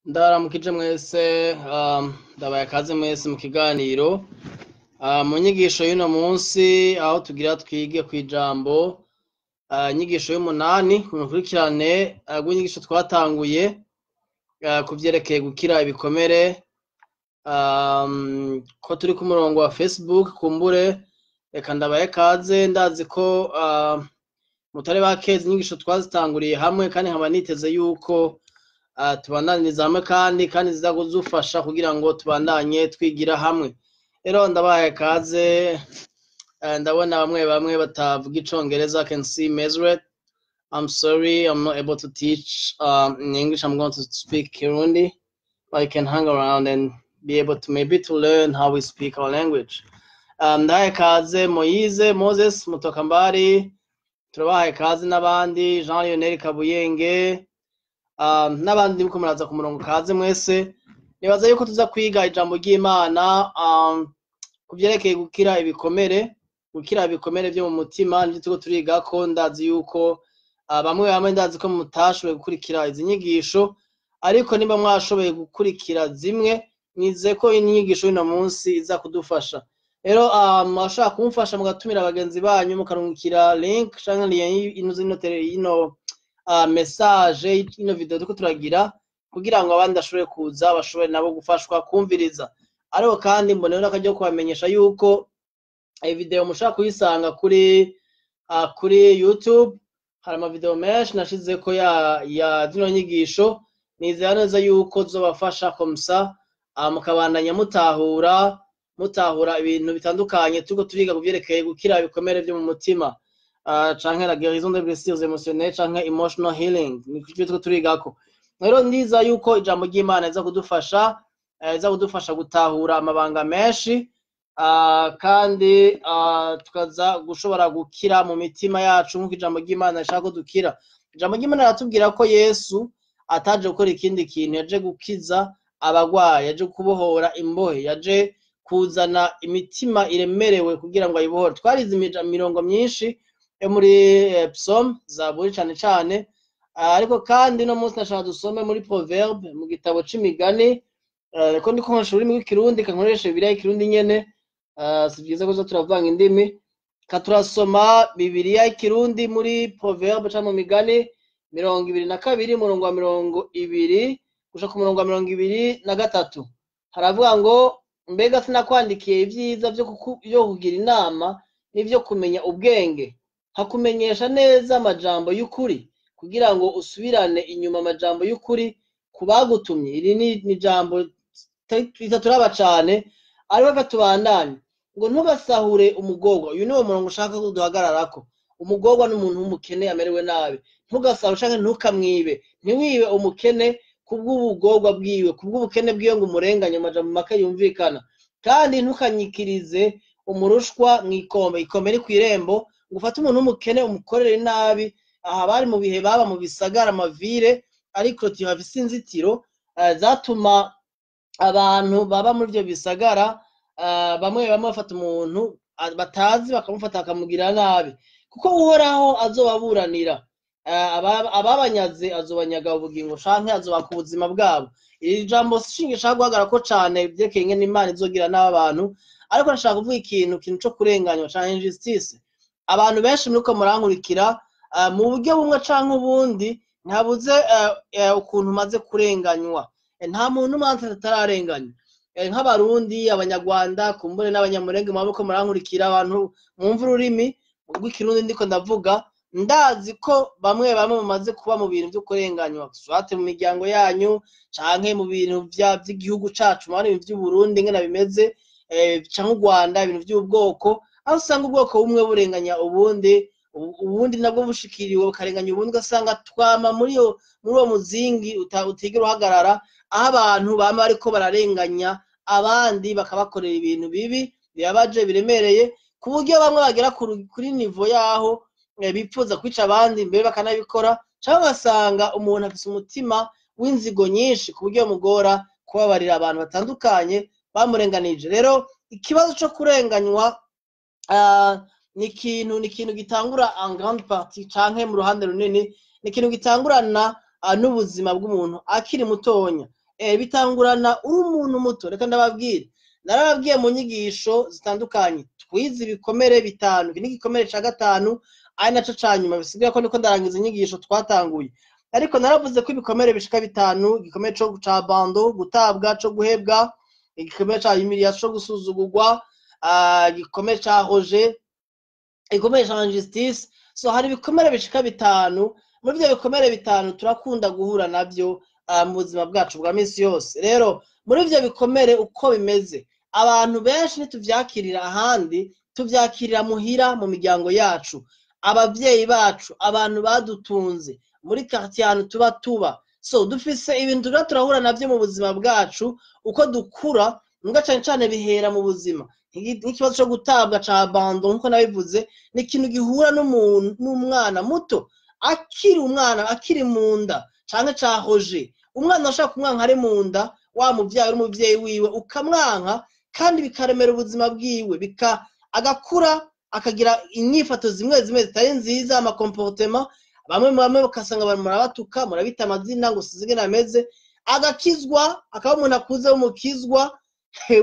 Ndaramukije mwese, ndabaye kaze mwese mu kiganiro, mu nyigisho y'uno munsi aho tugira twige kw'ijambo, inyigisho y'umunani mu rukurikirane rw'inyigisho twatanguye ku vyerekeye gukira ibikomere. Ko turi ku murongo wa Facebook, kumbure reka ndabaye kaze. Ndazi ko mutari bakeza, inyigisho twazitanguriye hamwe kandi nkaba niteze yuko tubandaniriza hamwe kandi ziza kudufasha kugira ngo tubandanye twigira hamwe. Rero ndabahaye kaze. Ndabona bamwe bamwe batavuga Icongereza. I can see Mesret. I'm sorry, I'm not able to teach in English. I'm going to speak Kirundi, but you can hang around and be able to maybe to learn how we speak our language. Ndahaye kaze Moise Moses Mutokambari, turabahaye kaze n'abandi, Jean Lionel Kabuyenge, n'abandi muriko muraza ku murongo. Kaze mwese. Nibaza yuko tuza kwiga ijambo ry'Imana ku vyerekeye gukira ibikomere, gukira ibikomere vyo mu mutima. Nivyo turiko turigako. Ndazi yuko bamwe bamwe, ndazi ko mutashoboye gukurikira izi nyigisho, ariko nimba mwashoboye gukurikira zimwe, nizeye ko inyigisho y'uno munsi iza kudufasha. Rero mwashobora kumufasha mugatumira bagenzi banyu, mukarungikira link canke lien ino zino ino message, ino video turiko turagira, kugira ngo abandi bashobore kuza, bashobore nabo gufashwa kumviriza. Ariko kandi mboneyeho n'akaryo kubamenyesha yuko iyi video mushobora kuyisanga kuri YouTube. Hari amavideo menshi nashizeko ya zino nyigisho. Nizera neza yuko zobafasha komsa, mukabandanya mutahura ibintu bitandukanye turiko turiga ku vyerekeye gukira ibikomere vyo mu mutima, canke la guérison des blessures émotionnelles canke emotional healing. Nivyo turiko turigako. Rero ndiza yuko ijambo ry'Imana riza kudufasha, riza kudufasha gutahura amabanga menshi, kandi tukaza gushobora gukira mu mitima yacu nk'uko ijambo ry'Imana rishaka ko dukira. Ijambo ry'Imana riratubwira ko Yesu ataje gukora ikindi kintu, yaje gukiza abagwayi, yaje kubohora imbohe, yaje kuzana imitima iremerewe kugira ngo ayibohore. Twarize imirongo myinshi yo muri Psaume, Zaburi cane cane. Ariko kandi no munsi nashaka dusome muri Proverbe, mu gitabo c'Imigani. Ko ndiko nkoresha ururimi rw'Ikirundi, kankoresha Bibiliya y'Ikirundi nyene. Si vyiza kuza turavanga indimi. Ka turasoma Bibiliya y'Ikirundi muri Proverbe canke mu Migani 22, umurongo wa 20 gushika ku murongo wa 23. Haravuga ngo: "Mbega sinakwandikiye ivyiza vyo kugira inama n'ivyo kumenya ubwenge, nkakumenyesha neza amajambo y'ukuri, kugira ngo usubirane inyuma amajambo y'ukuri ku bagutumye?" Iri ni ijambo ritaturaba cane, ariko reka tubandanye. Ngo: "Ntugasahure umugorwa." Uyu niwo murongo ushaka ko duhagararako. Umugorwa ni umuntu w'umukene amerewe nabi. Ntugasahure canke ntukamwibe, ntiwibe umukene kubw'ubugorwa bwiwe, kubw'ubukene bwiwe, ngo umurenganye, amajambo make yumvikana. "Kandi ntukanyikirize umurushwa mw'ikombe." Ikombe ni kw'irembo. Ngo ufate umuntu w'umukene umukorere nabi. Aha bari mu bihe baba mu bisagara, amavire ariko hafise inzitiro, zatuma abantu baba muri ivyo bisagara, bamwe bamwe bafata umuntu batazi, bakamufata bakamugirira nabi, kuko Uhoraho azobaburanira. Ababanyaze azobanyaga ubugingo canke azobaka ubuzima bwabo. Iri jambo shinge nshaka guhagararako cane vyerekeye ingene Imana izogira n'aba bantu, ariko ndashaka kuvuga ikintu co kurenganywa canke injustice. Abantu benshi muriko murankurikira, mu buryo bumwe canke ubundi, ntabuze ukuntu umaze kurenganywa. Nta muntu umwe atararenganywa. Nk'Abarundi, Abanyarwanda, kumbure n'Abanyamurenge muba muriko murankurikira, abantu mwumva ururimi rw'Ikirundi ndiko ndavuga, ndazi ko bamwe bamwe mumaze kuba mu bintu vyo kurenganywa, soit mu miryango yanyu canke mu bintu vy'igihugu cacu. Murabona ibintu vy'Uburundi ingene bimeze, canke u Rwanda, ibintu vy'ubwoko, aho usanga ubwoko bumwe burenganya ubundi, ubundi nabwo bushikiriwe bukarenganya ubundi, ugasanga twama muri uwo muzingi utigera uhagarara, aho abantu bama bariko bararenganya abandi, bakabakorera ibintu bibi bibabaje, biremereye, ku buryo bamwe bagera kuri niveau yaho bipfuza kwica abandi, mbere bakanabikora, canke ugasanga umuntu afise umutima w'inzigo nyinshi ku buryo bimugora kubabarira abantu batandukanye bamurenganije. Rero ikibazo co kurenganywa ni ikintu gitangura en grande partie canke mu ruhande runini, ni ikintu gitangurana n'ubuzima bw'umuntu akiri mutonya. Bitangurana uri umuntu muto. Reka ndababwire, narababwiye mu nyigisho zitandukanye twize ibikomere bitanu. Iki ni igikomere ca gatanu, ari naco ca nyuma, bisigaye ko niko ndarangiza inyigisho twatanguye. Ariko naravuze ko ibikomere bishika bitanu: igikomere co ca abandon, gutabwa, co guhebwa, igikomere ca humiliation, co gusuzugurwa, igikomere ca rejet, igikomere ca injustice. So hari ibikomere bishika bitanu. Muri ivyo bikomere bitanu turakunda guhura navyo mu buzima bwacu bwa misi yose. Rero muri ivyo bikomere uko bimeze, abantu benshi ntituvyakirira ahandi, tuvyakirira muhira, mu miryango yacu, abavyeyi bacu, abantu badutunze, muri quartier ahantu tuba. So dufise ibintu tuba turahura navyo mu buzima bwacu uko dukura, mbwa cane cane bihera mu buzima. Nk'ikibazo co gutabwa, ca abandon, nkuko nabivuze, ni ikintu gihura n'umuntu, n'umwana muto, akiri umwana, akiri mu nda, canke ca rejet. Umwana ashaka kumwanka ari mu nda, wa muvyayi uri umuvyeyi wiwe ukamwanka, kandi bikaremera ubuzima bwiwe, bika agakura akagira inyifato zimwe zimwe zitari nziza, ama comportement bamwe bamwe, bakasanga murabatuka, murabita amazina ngo sizi ingene ameze. Agakizwa, akaba umuntu akuze w'umukizwa,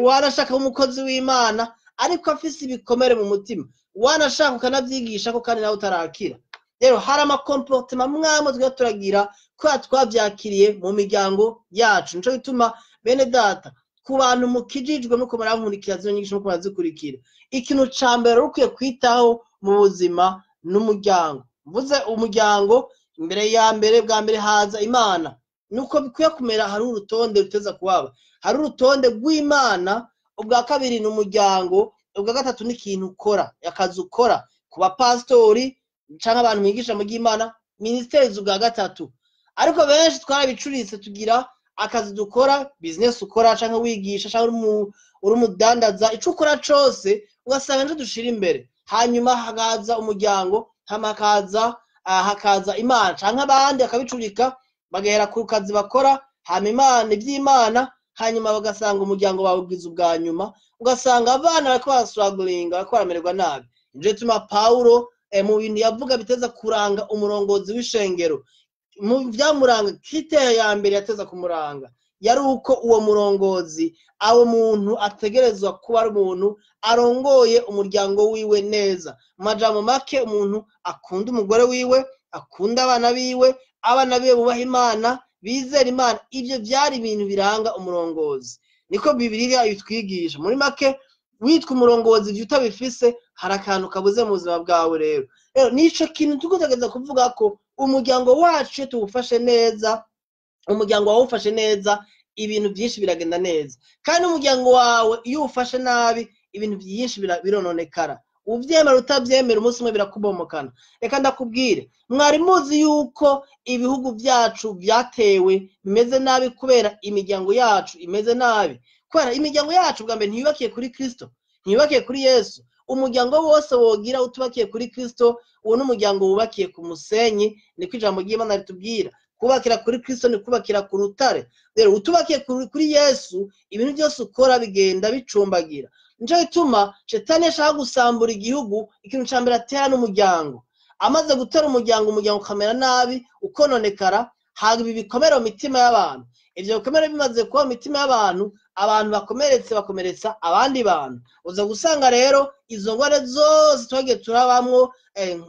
wanashaka umukozi w'Imana, ariko afise ibikomere mu mutima, wanashaka ukanavyigisha ko kandi nawe utarakira. Rero hari ama comportement mwamwe tugenda turagira kubera twavyakiriye mu miryango yacu. Nico gituma, bene data, ku bantu mukijijwe muko murankurikira zino nyigisho, muko murazikurikira, ikintu ca mbere ukwiye kwitaho mu buzima n'umuryango. Mvuze umuryango, imbere ya mbere, bwa mbere haza Imana. Nuko bikwiye kumera. Hari urutonde ruteza kuhaba, hari urutonde rw'Imana, ubwa kabiri ni umuryango, ubwa gatatu ni ikintu ukora, akazi ukora, ku bapasitori canke abantu mwigisha mu ry'Imana, ministeri ubwa gatatu. Ariko benshi twarabicuritse, tugira akazi dukora, business ukora, canke wigisha, canke uri umudandaza, ico ukora cose ugasanga nico dushira imbere, hanyuma hakaza umuryango, hama hakaza Imana, canke abandi bakabicurika, bagahera ku kazi bakora, hama Imana, ivy'Imana, hanyuma bagasanga umuryango bawugize ubwa nyuma, ugasanga abana bariko barasuraguringa, bariko baramererwa nabi. Nico gituma Pawulo mu bintu yavuga biteza kuranga umurongozi w'ishengero, mu vyamuranga, critère ya mbere yateza kumuranga yari uko uwo murongozi, awo muntu ategerezwa kuba ari umuntu arongoye umuryango wiwe neza. Mu majambo make, umuntu akunda umugore wiwe, akunda abana biwe, abana biwe bubaha Imana, bizera Imana. Ivyo vyari ibintu biranga umurongozi, niko Bibiliya ibitwigisha. Muri make, witwa umurongozi, ivyo utabifise, hari akantu kabuze mu buzima bwawe. Rero nico kintu tugutegeza kuvuga, ko umuryango wacu iyo tuwufashe neza, umuryango wawe ufashe neza, ibintu byinshi biragenda neza. Kandi umuryango wawe iyo uwufashe nabi, ibintu byinshi birononekara. Uvyemera utavyemera, umunsi umwe birakubomokana. Reka ndakubwire, mwari muzi yuko ibihugu vyacu vyatewe, bimeze nabi kubera imiryango yacu imeze nabi? Kubera imiryango yacu bwa mbere ntiyubakiye kuri Kristo, ntiyubakiye kuri Yesu. Umuryango wose wogira utubakiye kuri Kristo, uwo ni umuryango wubakiye ku musenyi, niko ijambo ry'Imana ritubwira. Kubakira kuri Kristo ni kubakira ku rutare. Rero utubakiye kuri Yesu, ibintu byose ukora bigenda bicumbagira. Nico gituma Shetani ashaka gusambura igihugu, ikintu ca mbere atera n'umuryango. Amaze gutera umuryango, umuryango ukamera nabi, ukononekara, haba ibi bikomere mu mitima y'abantu. Ivyo bikomere bimaze kuba mu mitima y'abantu, abantu bakomeretse bakomeretsa abandi bantu. Uza gusanga rero izo ngwara zose twagiye turabamwo,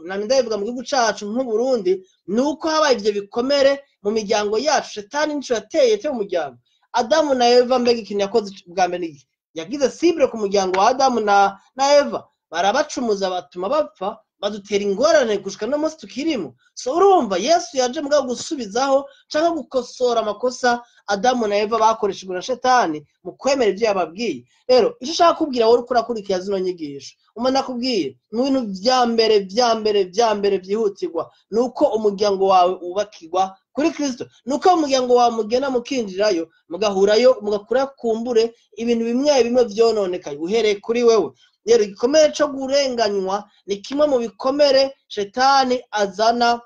namye ndabivuga, mu gihugu cacu nk'Uburundi, ni uko habaye ivyo bikomere mu miryango yacu. Shetani nico yateye, yateye umuryango Adamu na Eva. Mbega ikintu yakoze bwa mbere ni iki? Yagize cible ku muryango wa Adamu na Eva, barabacumuza, batuma bapfa, badutera ingorane gushika no munsi tukirimo. So urumva, Yesu yaje mugabo gusubizaho canke gukosora amakosa Adamu na Eva bakoreshejwe na Shetani mu kwemera ivyo yababwiye. Rero ico ushaka kubwira wowe uriko urakurikira zino nyigisho, umuntu akubwiye, mu bintu vya mbere, vya mbere, vya mbere vyihutirwa, ni uko umuryango wawe wubakirwa kuri Kristo, ni uko umuryango wawe mugenda mukinjirayo, mugahurayo, mugakura kumbure ibintu bimwe bimwe vyononekaye, uhereye kuri wewe. Rero igikomere co kurenganywa ni kimwe mu bikomere Shetani azana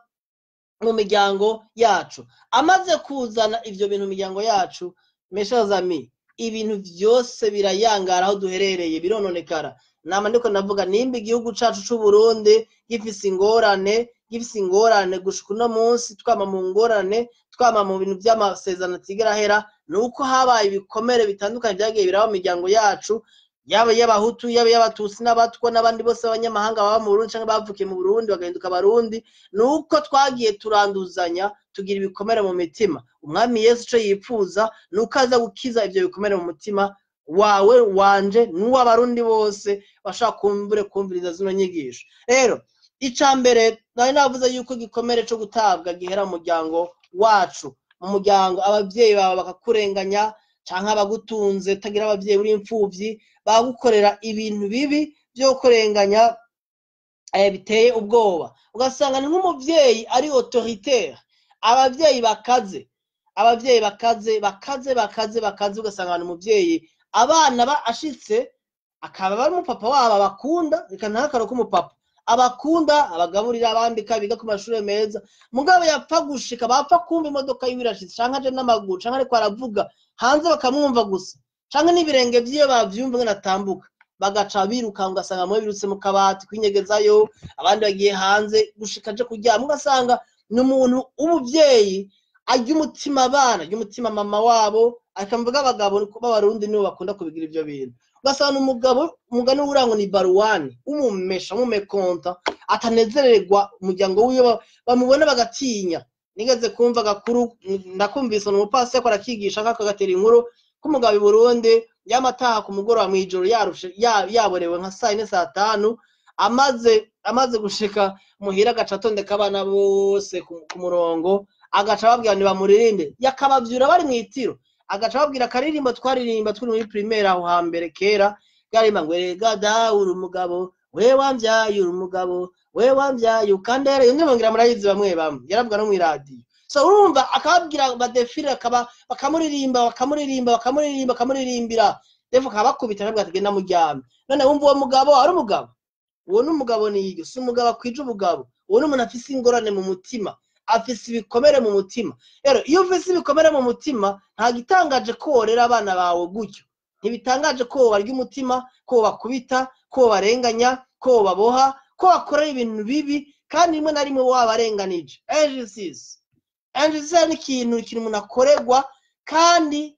mu miryango yacu. Amaze kuzana ivyo bintu mu miryango yacu, mes chers amis, ibintu vyose birayangara, aho duherereye birononekara. Nama ndiko ndavuga, nimba igihugu cacu c'u Burundi gifise ingorane, gifise ingorane gushika uno munsi, twama mu ngorane, twama mu ntambara, twama mu bibazo, Twama mu bintu by'amasezerano atigera ahera, ni uko habaye ibikomere bitandukanye byagiye biraba mu miryango yacu, yaba iy'Abahutu, yaba iy'Abatutsi n'Abatwa n'abandi bose b'abanyamahanga baba mu Burundi canke bavukiye mu Burundi bagahinduka Abarundi. Ni uko twagiye turanduzanya, tugira ibikomere mu mitima. Umwami Yesu ico yipfuza ni uko aza gukiza ivyo bikomere mu mutima wawe, wanje, n'uw'Abarundi bose bashaka kumbure kumviriza zino nyigisho. Rero ica mbere nari navuze yuko igikomere co gutabwa gihera mu muryango wacu. Mu muryango abavyeyi bawe bakakurenganya, canke abagutunze utagira abavyeyi uri imfuvyi, bagukorera ibintu bibi vyo kurenganya, biteye ubwoba. Ugasanga ni nk'umuvyeyi ari autoritaire, abavyeyi bakaze, abavyeyi bakaze, bakaze, bakaze, bakaze, ugasanga ni umuvyeyi abana ba ashitse akaba ari umupapa wabo abakunda, reka ntakaro k'umupapa abakunda, abagaburira, abambika, biga ku mashure meza, mugabo yapfa gushika, bapfa kumva imodoka yiwe irashitse, canke aje n'amaguru, canke ariko aravuga hanze bakamwumva gusa, canke n'ibirenge vyiwe bavyumva ngene atambuka, bagaca biruka, ugasanga bamwe birutse mu kabati kwinyegezayo, abandi bagiye hanze gushika aje kuryama. Ugasanga ni umuntu w'umuvyeyi arya umutima abana, arya umutima mama wabo. Akamvuga abagabo b'Abarundi nibo bakunda kubigira ivyo bintu. Ugasanga umugabo, umugani w'urango ni baruwani, w'umumesha, w'umumekonta, atanezererwa umuryango wiwe, bamubona bagatinya. Nigeze kumva gakuru, ndakumvise umupasi ariko arakigisha, nkako agatera inkuru k'umugabo i Burundi yamataha ku mugoroba mw'ijoro yarushe, yaborewe nka saa yine, saa tanu, amaze gushika muhira agaca atondeka abana bose ku murongo, agaca ababwira ntibamuririmbe, yakabavyura bari mw'itiro, agaca ababwira akaririmbo twaririmba turi muri primaire aho hambere kera, bwaririmba ngo erega dawe uri umugabo, we wamvyaye uri umugabo, we wamvyaye ukandere. Iyo ndirimbo ngira murayizi bamwe bamwe, yaravuga no mw'iradiyo. So urumva akababwira badefire, akaba bakamuririmba, bakamuririmba, bakamuririmba, bakamuririmbira, defu akabakubita, akababwira ati genda muryame. None wumva uwo mugabo ari umugabo? Uwo ni umugabo niyo, si umugabo akwije ubugabo. Uwo ni umuntu afise ingorane mu mutima, afise ibikomere mu mutima. Rero iyo ufise ibikomere mu mutima, nta gitangaje ko worera abana bawe gutyo. Ntibitangaje ko barya umutima, ko bakubita, ko barenganya, ko baboha, ko bakorera ibintu bibi, kandi rimwe na rimwe wabarenganije. Injustice. Injustice ni ikintu umuntu akorerwa kandi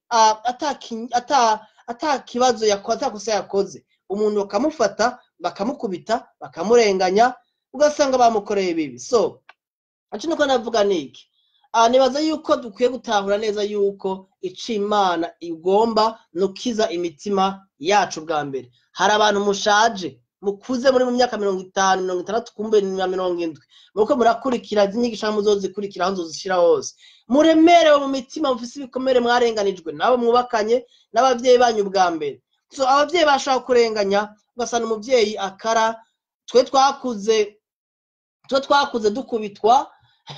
ata kibazo yakoze, ata kosa yakoze. Umuntu bakamufata, bakamukubita, bakamurenganya, ugasanga bamukoreye bibi. So ico niko navuga niki? Nibaza yuko dukwiye gutahura neza yuko ico Imana igomba nukiza imitima yacu bwa mbere. Hari abantu mushaje, mukuze muri mu myaka 50, 60, kumbe na 70, muko murakurikira inyigisho muzozikurikira aho nzozishira hose. Muremerewe mu mitima, mufise ibikomere, mwarenganijwe nabo mwubakanye n'abavyeyi banyu bwa mbere. So abavyeyi bashaka kurenganya, ugasanga umuvyeyi akara. Twe twakuze dukubitwa,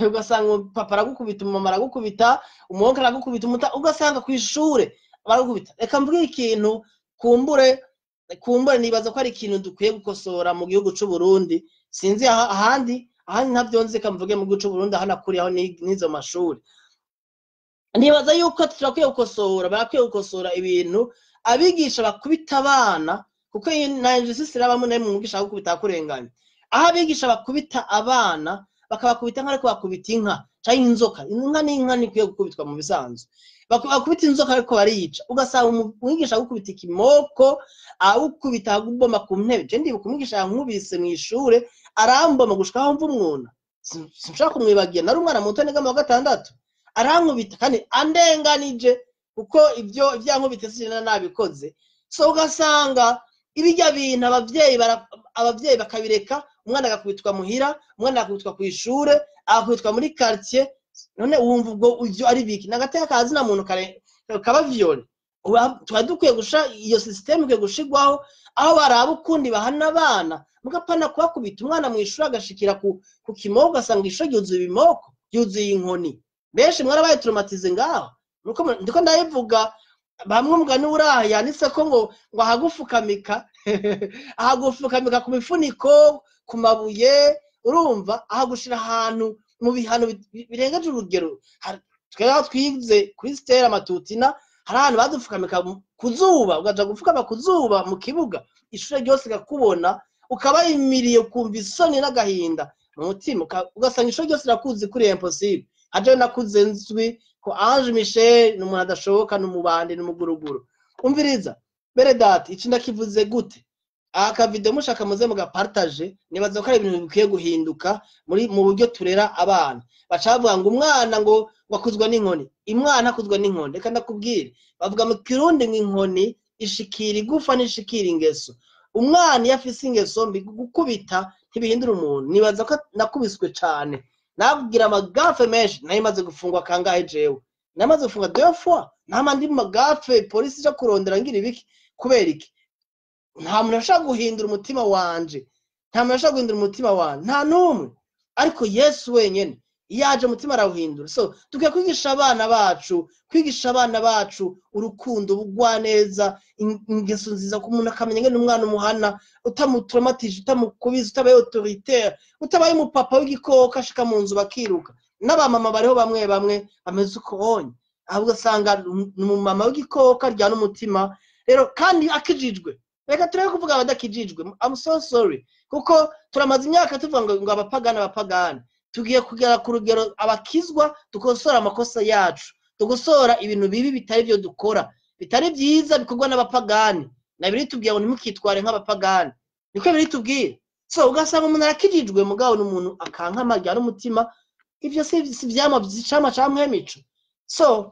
ugasanga papa aragukubita, umumama aragukubita, umuhungu aragukubita, ugasanga kw'ishure baragukubita. Reka mvuge ikintu kumbure nibaza ko ari ikintu dukwiye gukosora mu gihugu c'u Burundi. Sinzi ahandi, ahandi ntavyo nzi, reka mvuge mu gihugu c'u Burundi aho nakuriye, aho nizo mashuri. Nibaza yuko turakwiye gukosora, barakwiye gukosora ibintu abigisha bakubita abana, kuko iyi na injustice irabamo, nayo mwigisha agukubita akurenganya. Aho abigisha bakubita abana, bakabakubita nk'ariko bakubita inka canke inzoka. Inka n'inka ntikwiye gukubitwa mu bisanzwe. Bakubita inzoka ariko bariyica. Ugasanga umwigisha agukubita ikimoko, agukubita aguboma ku ntebe. Je ndibuka umwigisha yankubise mw'ishure, aramboma gushika aho mva umwuna. Sinshobora kumwibagira, nari umwana muto niga mu wa gatandatu. Arankubita kandi andenganije, kuko ivyo yankubise sinari nabikoze. So ugasanga ibijya bintu abavyeyi bakabireka, umwana agakubitwa muhira, umwana agakubitwa kw'ishure, agakubitwa muri quartier. None wumva ubwo ivyo ari biki? Nagateka kazi na muntu kare kaba violé. Tuba dukwiye gusha iyo system ikwiye gushigwaho, aho baraba ukundi bahana abana, mugapana kubakubita umwana mw'ishure agashikira ku kimoko, ugasanga ishure ryuzuye ibimoko, ryuzuye inkoni. Benshi mwarabaye traumatize ngaho. Nuko ndiko ndabivuga, bamwe umugani uraha yanditse ko ngo ahagufukamika, ahagufukamika ku mifuniko, ku mabuye, urumva ahagushira ahantu mu bihano birengeje urugero. Twebwe aho twize kuri Stella Matutina, hari ahantu badufukamika ku zuba, ukaja gufukama ku zuba mu kibuga, ishure ryose rikakubona, ukaba imiriye, ukumva isoni n'agahinda mu mutima, ugasanga ishure ryose rirakuzi kuri impossible. Nka jewe nakuze nzwi ko Ange Michel ni umuntu adashoboka, ni umubandi, ni umuguruguru. Umviriza bere data, iki ndakivuze gute? Aka video mushaka muze mugapartage. Nibaza ko ari ibintu bikwiye guhinduka muri mu buryo turera abana. Baca bavuga ngo umwana ngo akuzwa n'inkoni. Imwana akuzwa n'inkoni, reka ndakubwire, bavuga mu Kirundi ngo inkoni ishikira igufa n'ishikira ingeso. Umwana iyo afise ingeso mbi, gukubita ntibihindura umuntu. Nibaza ko nakubiswe cane, nabwira amagafe menshi, nari maze gufungwa kangahe? Jewe namaze gufungwa deux fois, ntama ndi mu magafe, polisi ija kurondera ngira ibiki. Kubera iki? Nta muntu ashobora guhindura umutima wanje, nta muntu ashobora guhindura umutima wanje, nta n'umwe, ariko Yesu wenyene iyo aje umutima arawuhindura. So dukwiye kwigisha abana bacu, kwigisha abana bacu urukundo, ubugwaneza, ingeso nziza, ku muntu akamenya ngene umwana umuhana utamutraumatije, utamukubise, utabaye autoritaire, utabaye umupapa w'igikoko ashika mu nzu bakiruka. N'abamama bariho bamwe bamwe bameze uko onye, ahubwo ugasanga ni umumama w'igikoko aryana umutima. Rero kandi akijijwe, reka tureke kuvuga abadakijijwe. I'm so sorry, kuko turamaze imyaka tuvuga ngo abapagani, abapagani. Tugiye kugera ku rugero abakizwa dukosora amakosa yacu, dukosora ibintu bibi bitari byo dukora, bitari byiza bikorwa n'abapagani. Na biri tubwira ngo ntimukitware nk'abapagani, niko biri tubwira. So ugasanga umuntu arakijijwe, mugabo ni umuntu akankama, aryana umutima. Ivyo si vyamwa vy'icamwa ca mpwemico. So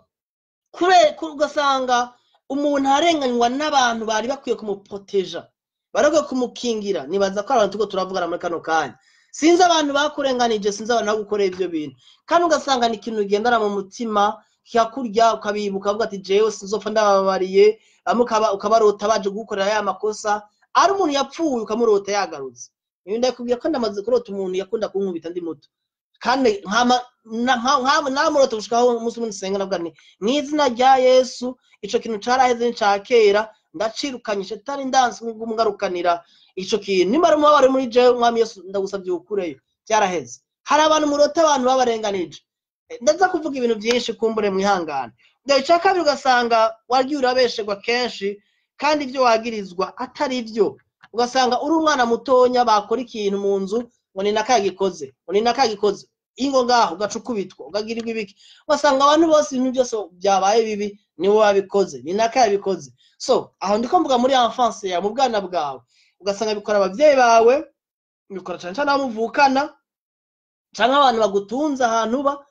kure ugasanga umuntu arenganywa n'abantu bari bakwiye kumuproteja, bari bakwiye kumukingira. Nibaza ko abantu turiko turavugana muri kano kanya, sinzi abantu bakurenganije, sinzi abantu bagukoreye ivyo bintu, kandi ugasanga ni ikintu ugendana mu mutima kikakurya, ukabibuka, ukavuga ati: "Jewe sinzopfa ndabababariye." Bamwe ukabarota baje kugukorera ya makosa, ari umuntu yapfuye ukamurota yagarutse. Ibi ndakubwira ko ndamaze kurota umuntu yakunda kunkubita ndi muto, kandi namurota gushikaho umunsi umwe nsenga, ndavuga nti: "Mw'izina rya Yesu, ico kintu caraheze, ni kera, ndacirukanye shetani, ndanse kumugarukanira ico kintu. Nimba ari umubabaro muri jewe, Mwami Yesu, ndagusavye ukureyo, byaraheze." Hari abantu murota abantu babarenganije. Ndaza kuvuga ibintu byinshi, kumbure mwihangane. Ica kabiri, ugasanga wagiye urabesherwa kenshi kandi ibyo wagirizwa atari byo. Ugasanga uri umwana mutonya, bakora ikintu mu nzu ngo ni nakagikoze, ngo ni nakagikoze, ingo ngaho ugaca ukubitwa, ukagirirwa ibiki. Ugasanga abantu bose, ibintu byose byabaye bibi niwe wabikoze, ni nakabikoze. So aho ndiko mvuga muri enfance yawe, mu bwana bwawe. Ugasanga bikora abavyeyi bawe, bikora cane cane abo muvukana canke abantu bagutunze ahantu uba.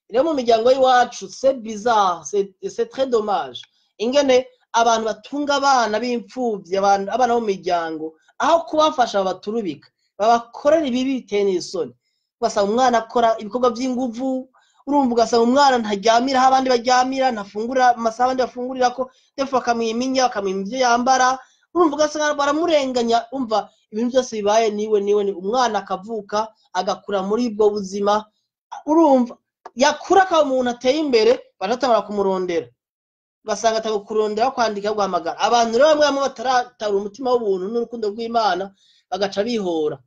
Rero mu miryango y'iwacu, c'est bizarre, c'est très dommage ingene abantu batunga abana b'imfuvyi, abana bo mu miryango, aho kubafasha babaturubika, babakorera ibibi biteye n'isoni. Ugasanga umwana akora ibikorwa by'inguvu, urumva, ugasanga umwana ntaryamira aho abandi baryamira, ntafungura amasaha abandi bafungurirako, defu bakamwima indya, bakamwima ibyo yambara. Urumva, ugasanga baramurenganya. Umva, ibintu byose bibaye niwe, niwe ni umwana akavuka agakura muri ubwo buzima. Urumva, yakura akaba umuntu ateye imbere, baratangura kumurondera, ugasanga atanga kurondera, kwandika, guhamagara abantu. Rero bamwe bamwe bataratara umutima w'ubuntu n'urukundo rw'Imana, bagaca bihora,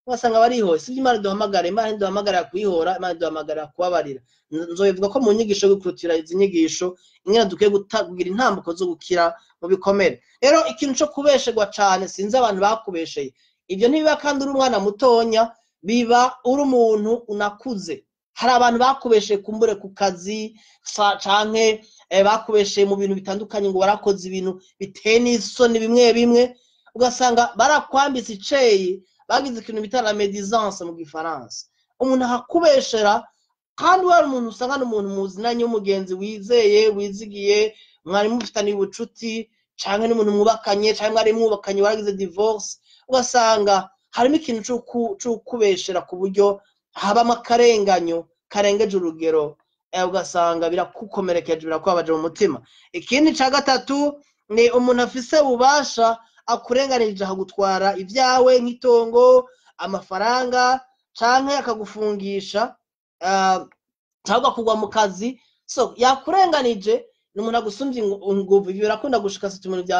ugasanga barihoye. Sibyo Imana iduhamagara. Imana ntiduhamagarira kwihora, Imana iduhamagarira kubabarira. Nzobivuga ko mu nyigisho yo gukurikira izi nyigisho, ingene dukwiye kugira intambuko zo gukira mu bikomere. Rero ikintu co kubesherwa cane, sinzi abantu bakubesheye. Ibyo ntibiba kandi uri umwana mutonya, biba uri umuntu unakuze. Hari abantu bakubesheye kumbure ku kazi canke bakubesheye mu bintu bitandukanye, ngo warakoze ibintu biteye n'isoni bimwe bimwe. Ugasanga barakwambitse iceyi, bagize ikintu bita la médisance mu Gifaransa. Umuntu akakubeshera kandi wari umuntu usanga ni umuntu muzinanye, w'umugenzi wizeye, wizigiye, mwari mufitaniye ubucuti, canke n'umuntu mwubakanye, canke mwari mwubakanye waragize divorce. Ugasanga harimo ikintu c'ukubeshera ku buryo habamo akarenganyo karengeje urugero, ugasanga birakukomerekeje, birakubabaje mu mutima. Ikindi ca gatatu ni umuntu afise ububasha akurenganirije, akagutwara ibyawe nk'itongo, amafaranga, canke akagufungisha, cyangwa kugwa mu kazi. So yakurenganije, ni umuntu agusumvye inguvu. Ivyo birakunda gushika mu bintu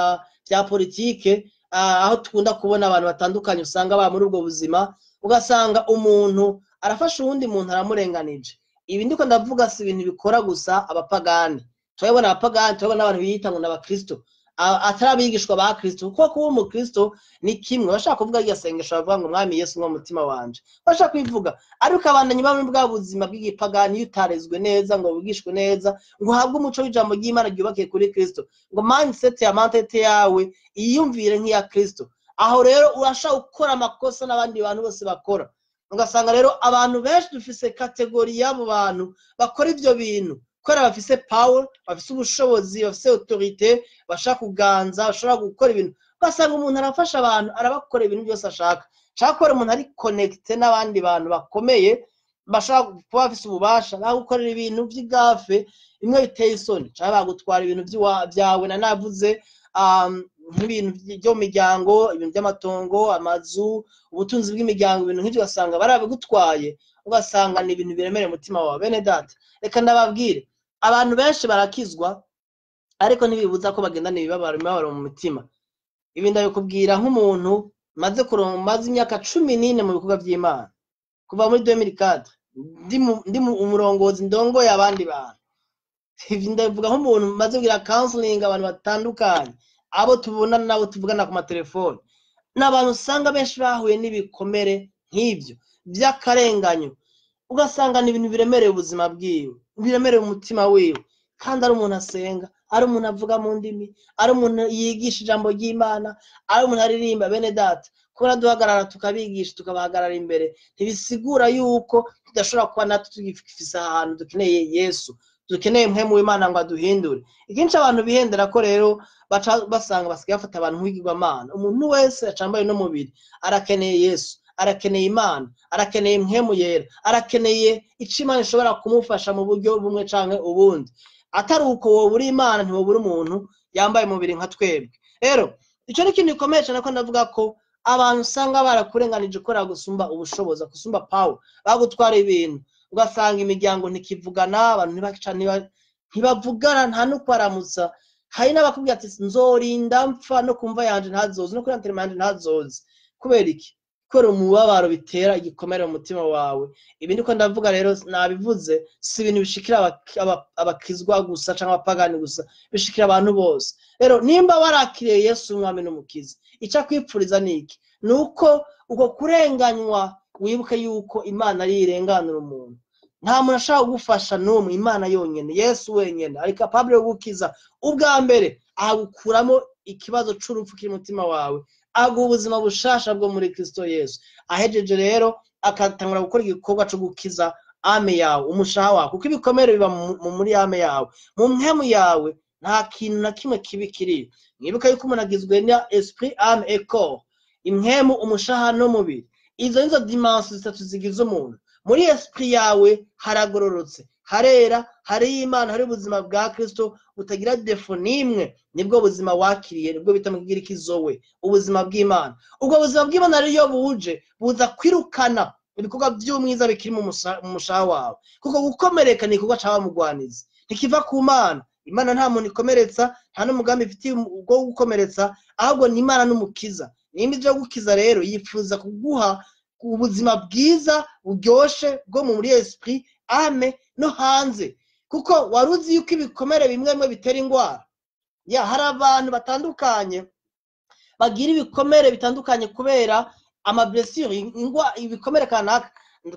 vya politike, aho tukunda kubona abantu batandukanye usanga baba muri ubwo buzima. Ugasanga umuntu arafasha uwundi muntu, aramurenganije. Ibi ndiko ndavuga si ibintu bikora gusa abapagani. Turabona abapagani, turabona n'abantu biyita ngo ni abakristo. Atari abigishwa ba Kristo, kuko kuba umukristo ni kimwe. Bashaka kuvuga iryo sengesho bavuga ngo "Mwami Yesu, mwo mutima wanje", bashaka kwivuga, ariko abandanya bamwe bwa buzima bw'igipagani. Iyo utarezwe neza, ngo wigishwe neza, ngo uhabwe umuco w'ijambo ry'Imana ryubakiye kuri Kristo, ngo mindset ya mentalité yawe iyumvire nk'iya Kristo, aho rero urashaka gukora amakosa n'abandi bantu bose bakora. Ugasanga rero abantu benshi dufise catégorie y'abo bantu bakora ivyo bintu kubera bafise power, bafise ubushobozi, bafise autorité, bashaka kuganza, bashobora gukora ibintu. Ugasanga umuntu arafasha abantu, arabakora ibintu byose ashaka, ashaka kubera umuntu ari connecté n'abandi bantu bakomeye, bashobora kuba bafise ububasha, bagukorera ibintu vy'igafe bimwe biteye isoni, canke bagutwara ibintu vyawe. Na navuze nk'ibintu vyo mu miryango, ibintu by'amatongo, amazu, ubutunzi bw'imiryango, ibintu nk'ivyo, ugasanga barabigutwaye, ugasanga ni ibintu biremereye umutima wawe. Bene data, reka ndababwire, abantu benshi barakizwa, ariko ntibibuza ko bagendana imibabaro mu mutima. Ibi ndabikubwira nk'umuntu maze kuronka, maze imyaka 14 mu bikorwa vy'Imana, kuva muri 2004 ndi umurongozi, ndongoye abandi bantu. Ibi ndabivuga nk'umuntu maze kugira counseling abantu batandukanye, abo tubonana n'abo tuvugana ku matelefoni. Ni abantu usanga benshi bahuye n'ibikomere nk'ibyo by'akarenganyo, ugasanga ni ibintu biremereye ubuzima bwiwe, biremereye umutima wiwe, kandi ari umuntu asenga, ari umuntu avuga mu ndimi, ari umuntu yigisha ijambo ry'Imana, ari umuntu aririmba. Bene data, kubona duhagarara tukabigisha, tukabahagarara imbere, ntibisigura yuko tudashobora kuba natwe tugifise ahantu dukeneye Yesu, dukeneye mpwemu w'Imana ngo aduhindure. Ikinshi abantu bihendera ko rero baca basanga basigaye bafata abantu nk'ibigirwamana. Umuntu wese acambaye n'umubiri arakeneye Yesu, arakeneye Imana, arakeneye mpwemu yera, arakeneye ico Imana ishobora kumufasha mu buryo bumwe canke ubundi. Atari uko wobura Imana, ntiwobura umuntu yambaye umubiri nka twebwe. Rero ico ni ikintu gikomeye cane, ko ndavuga ko abantu usanga barakurenganije, ukora gusumba ubushobozi, gusumba power, bagutwara ibintu, ugasanga imiryango ntikivugana, abantu ntibavugana, nta no kwaramutsa. Hari n'abakubwira ati "Nzorinda mpfa, no kumva yanje ntazozi, no kuri enterrement yanje ntazozi." Kubera iki? Kubera umubabaro bitera, igikomere mu mutima wawe. Ibi ndiko ndavuga rero, nabivuze, si ibintu bishikira abakizwa gusa canke abapagani gusa, bishikira abantu bose. Rero nimba warakiriye Yesu umwami n'umukiza, ico akwipfuriza ni iki? Ni uko uko kurenganywa, wibuke yuko Imana ari irenganura umuntu. Nta muntu ashobora kugufasha n'umwe, Imana yonyene, Yesu wenyene ari capable yo gukiza. Ubwa mbere agukuramo ikibazo c'urupfu kiri mu mutima wawe, aguha ubuzima bushasha bwo muri Kristo Yesu. Ahejeje rero akatangura gukora igikorwa co gukiza âme yawe, umushaha wawe, kuko ibikomere biba muri âme yawe, mu mpwemu yawe. Nta kintu na kimwe kibi kiriyo. Mwibuka yuko umuntu agizwe na esprit, âme et corps, impwemu, umushaha n'umubiri. Izo nizo dimensions zitatu zigize umuntu. Muri esprit yawe haragororotse, harera, hari Imana, hari ubuzima bwa Kristo butagira défaut n'imwe. Nibwo buzima wakiriye, nibwo bita mu Kigiriki zoe, ubuzima bw'Imana. Ubwo buzima bw'Imana rero iyo buje, buza kwirukana ibikorwa by'umwiza bikiri mu mushaha wawe, kuko gukomereka ni igikorwa caba mugwanizi, ntikiva ku Mana. Imana nta muntu ikomeretsa, nta n'umugambi ifitiye wo gukomeretsa, ahubwo ni Imana n'umukiza. Nimba ije gukiza rero, yifuza kuguha ubuzima bwiza buryoshe bwo muri esprit, âme no hanze, kuko wari uzi yuko ibikomere bimwe bimwe bitera indwara. Ya, hari abantu batandukanye bagira ibikomere bitandukanye kubera amablessure, ibikomere kanaka.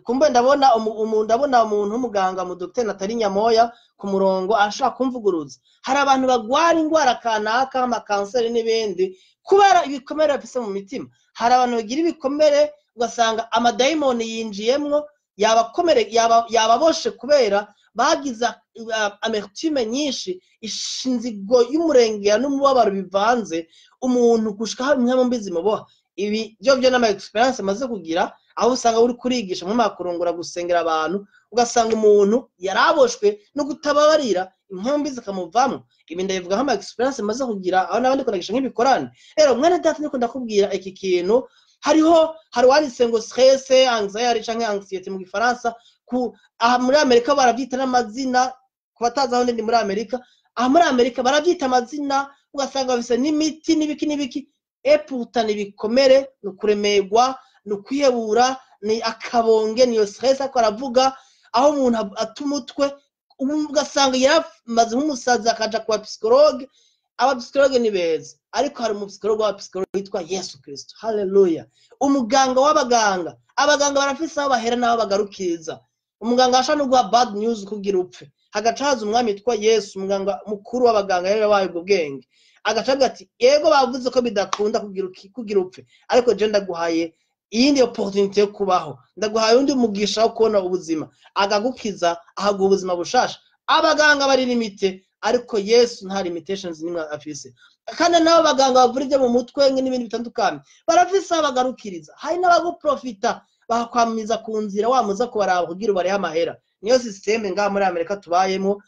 Kumbe ndabona umuntu w'umuganga mu Dr Nathalie Nyamoya ku murongo, ashaka kumvuguruza. Hari abantu bagwara indwara kanaka, amakanseri n'ibindi, kubera ibikomere bafise mu mitima. Hari abantu bagira ibikomere, ugasanga amadayimoni yinjiyemwo, yabakomere, yababoshe, kubera bagize amertume nyinshi, inzigo y'umurengera n'umubabaro bivanze umuntu gushika aho impwemu mbi zimuboha. Ibi byo n'ama expérience maze kugira, aho usanga uri kurigisha mu makurongora, gusengera abantu, ugasanga umuntu yaraboshwe no kutababarira, impwemu mbi zikamuvamo. Ibi ndabivuga nk'ama expérience maze kugira, aho n'abandi kunagisha nk'ibikorane. Rero mwene data, ndiko ndakubwira iki kintu, hari wanditse ngo stress, anxiety canke anxiety mu Gifaransa. Ku aha muri Amerika baravyita n'amazina, ku batazi aho ndi muri Amerika, aha muri Amerika baravyita amazina, ugasanga bafise n'imiti n'ibiki n'ibiki. Eputa ni ibikomere, ni ukuremerwa, ni ukwihebura, ni akabonge, niyo stress. Ariko aravuga aho umuntu ata umutwe, ugasanga yaramaze nk'umusazi, akaja kuba psychologue. Abapsychologue ni beza, ariko hari umupsychologue w'abapsychologue witwa Yesu Kristo. Haleluya! Umuganga w'abaganga. Abaganga barafise aho bahera n'aho bagarukiriza. Umuganga ashobora no guha bad news kugira upfe, hagaca haza umwami witwa Yesu, umuganga mukuru w'abaganga, yari yabaye ubwo bwenge, agaca avuga ati: "Yego, bavuze ko bidakunda kugira upfe, ariko je ndaguhaye iyindi opportunity yo kubaho, ndaguhaye undi mugisha wo kubona ubuzima." Akagukiza, ahaguha ubuzima bushasha. Abaganga bari limité, ariko Yesu nta limitations nimwe afise. Kandi n'abo baganga bavura ibyo mu mutwe n'ibindi bitandukanye barafise aho bagarukiriza. Hari n'abaguprofita, bakakwamiza ku nzira, wamuza kubaraba kugira ubarehe amahera. Niyo système ngaha muri Amerika tubayemo,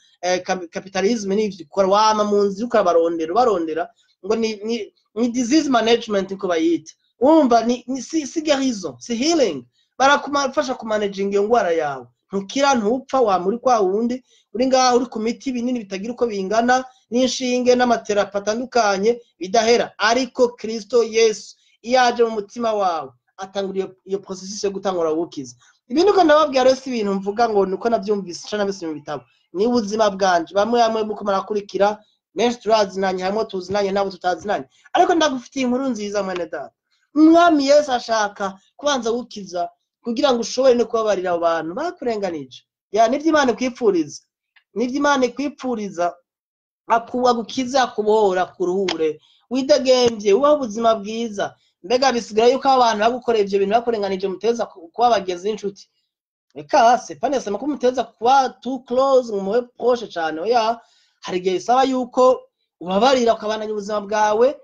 capitalisme n'ivyo ikora. Wama mu nzira ukabarondera, ubarondera ngo ni disease management niko bayita. Wumva ni si guérison, si healing. Barakumafasha kumanaging iyo ngwara yawe, ntukira, ntupfa, wama uri kwa wundi, uri ngaho uri ku miti, binini bitagira uko bingana, n'inshinge n'amaterapi atandukanye bidahera. Ariko Kristo Yesu iyo aje mu mutima wawe, atangura iyo processus yo gutangura gukiza. Ibi niko ndababwira rero, si ibintu mvuga ngo niko nabyumvise nca nabisomye mu bitabo, ni ubuzima bwanje. Bamwe bamwe muko murakurikira, benshi turazinanye, hamwe tuzinanye n'abo tutazinanye, ariko ndagufitiye inkuru nziza, mwene data. Umwami Yesu ashaka kubanza gukiza kugira ngo ushobore no kubabarira abo bantu bakurenganije. Ya, nibyo Imana ikwipfuriza, nibyo Imana ikwipfuriza. Agukize, akubohora, akuruhure, widegembye, ubaho ubuzima bwiza. Mbega bisigara yuko abo bantu bagukoreye ivyo bintu, bakurenganije, muteza kuba bagenzi n'inshuti? Reka, c'est pas nécessairement ko muteza kuba too close, ngo mube proche cane. Oya, hari igihe bisaba yuko ubabarira, ukabandanya ubuzima bwawe,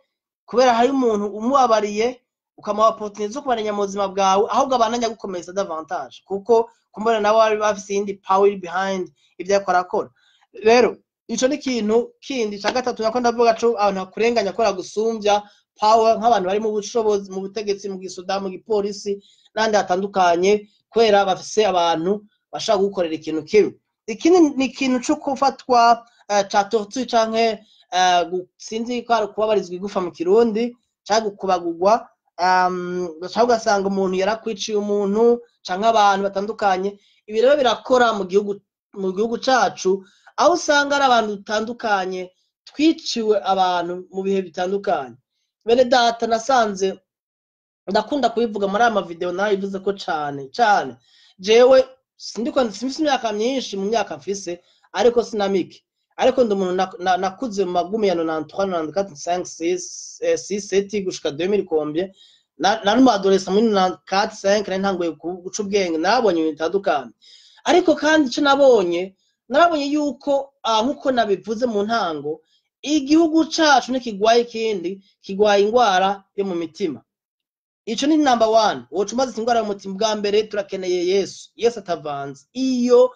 kubera hari umuntu umubabariye ukamuha opportunity zo kubandanya mu buzima bwawe, ahubwo abandanya gukomeza davantage, kuko kumbona nawe bari bafise iyindi power iri behind ibyo ariko arakora. Rero ico ni ikintu kindi ca gatatu nako ndavuga co abantu bakurenganya akora gusumbya power, nk'abantu bari mu bushobozi, mu butegetsi, mu gisoda, mu gipolisi n'ahandi hatandukanye, kubera bafise abantu bashaka gukorera ikintu kibi. Ikindi ni ikintu co gufatwa ca torture canke sinzi ko ari kubabarizwa igufa mu Kirundi, canke gukubagurwa, canke ugasanga umuntu yarakwiciye umuntu canke abantu batandukanye. Ibi rero birakora mu gihugu cacu, aho usanga ari abantu dutandukanye twiciwe abantu mu bihe bitandukanye. Bene data, nasanze ndakunda kubivuga muri aya mavideo, narabivuze ko cane cane. Jewe sindiko simfise imyaka myinshi mu myaka mfise, ariko sinamike, ariko ndi umuntu nakuze mu magumi ya 93, 94, 5, 6, 6, 7 gushika 2000 combien. Nari umu adolescent muri 94, 5, nari ntanguye guca ubwenge, narabonye ibintu bitandukanye. Ariko kandi ico nabonye, narabonye yuko nkuko nabivuze mu ntango, igihugu cacu ntikigwaye ikindi, kigwaye ingwara yo mu mitima. Ico ni number one. Woca umaze ingwara yo mu mutima, bwa mbere turakeneye Yesu, Yesu atavanze. Iyo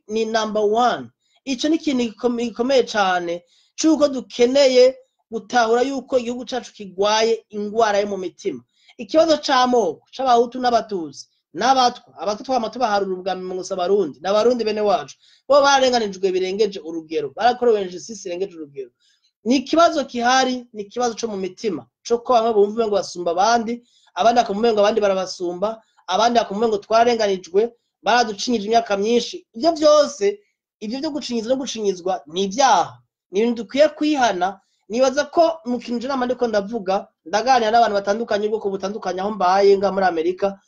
ni number one. Ico ni ikintu gikomeye cane, c'uko dukeneye gutahura yuko igihugu cacu kigwaye ingwara yo mu mitima. Ikibazo c'amoko, c'Abahutu n'Abatutsi n'Abatwa. Abatwa twama tubaharura ubwa mbere gusa, Abarundi n'Abarundi bene wacu bo bararenganijwe birengeje urugero, barakorewe injustice irengeje urugero. Ni ikibazo gihari, ni ikibazo co mu mitima, co ko bamwe bumva umengo basumba abandi, abandi bakumva umengo abandi barabasumba, abandi bakumva umengo twararenganijwe, baraducinyije imyaka myinshi. Ivyo vyose, ivyo vyo gucinyiza no gucinyizwa, ni ibyaha, ni ibintu dukwiye kwihana. Nibaza ko mu kintu je nama ndiko ndavuga, ndaganira n'abantu batandukanye, ubwoko butandukanye, aho mbaye nga muri Amerika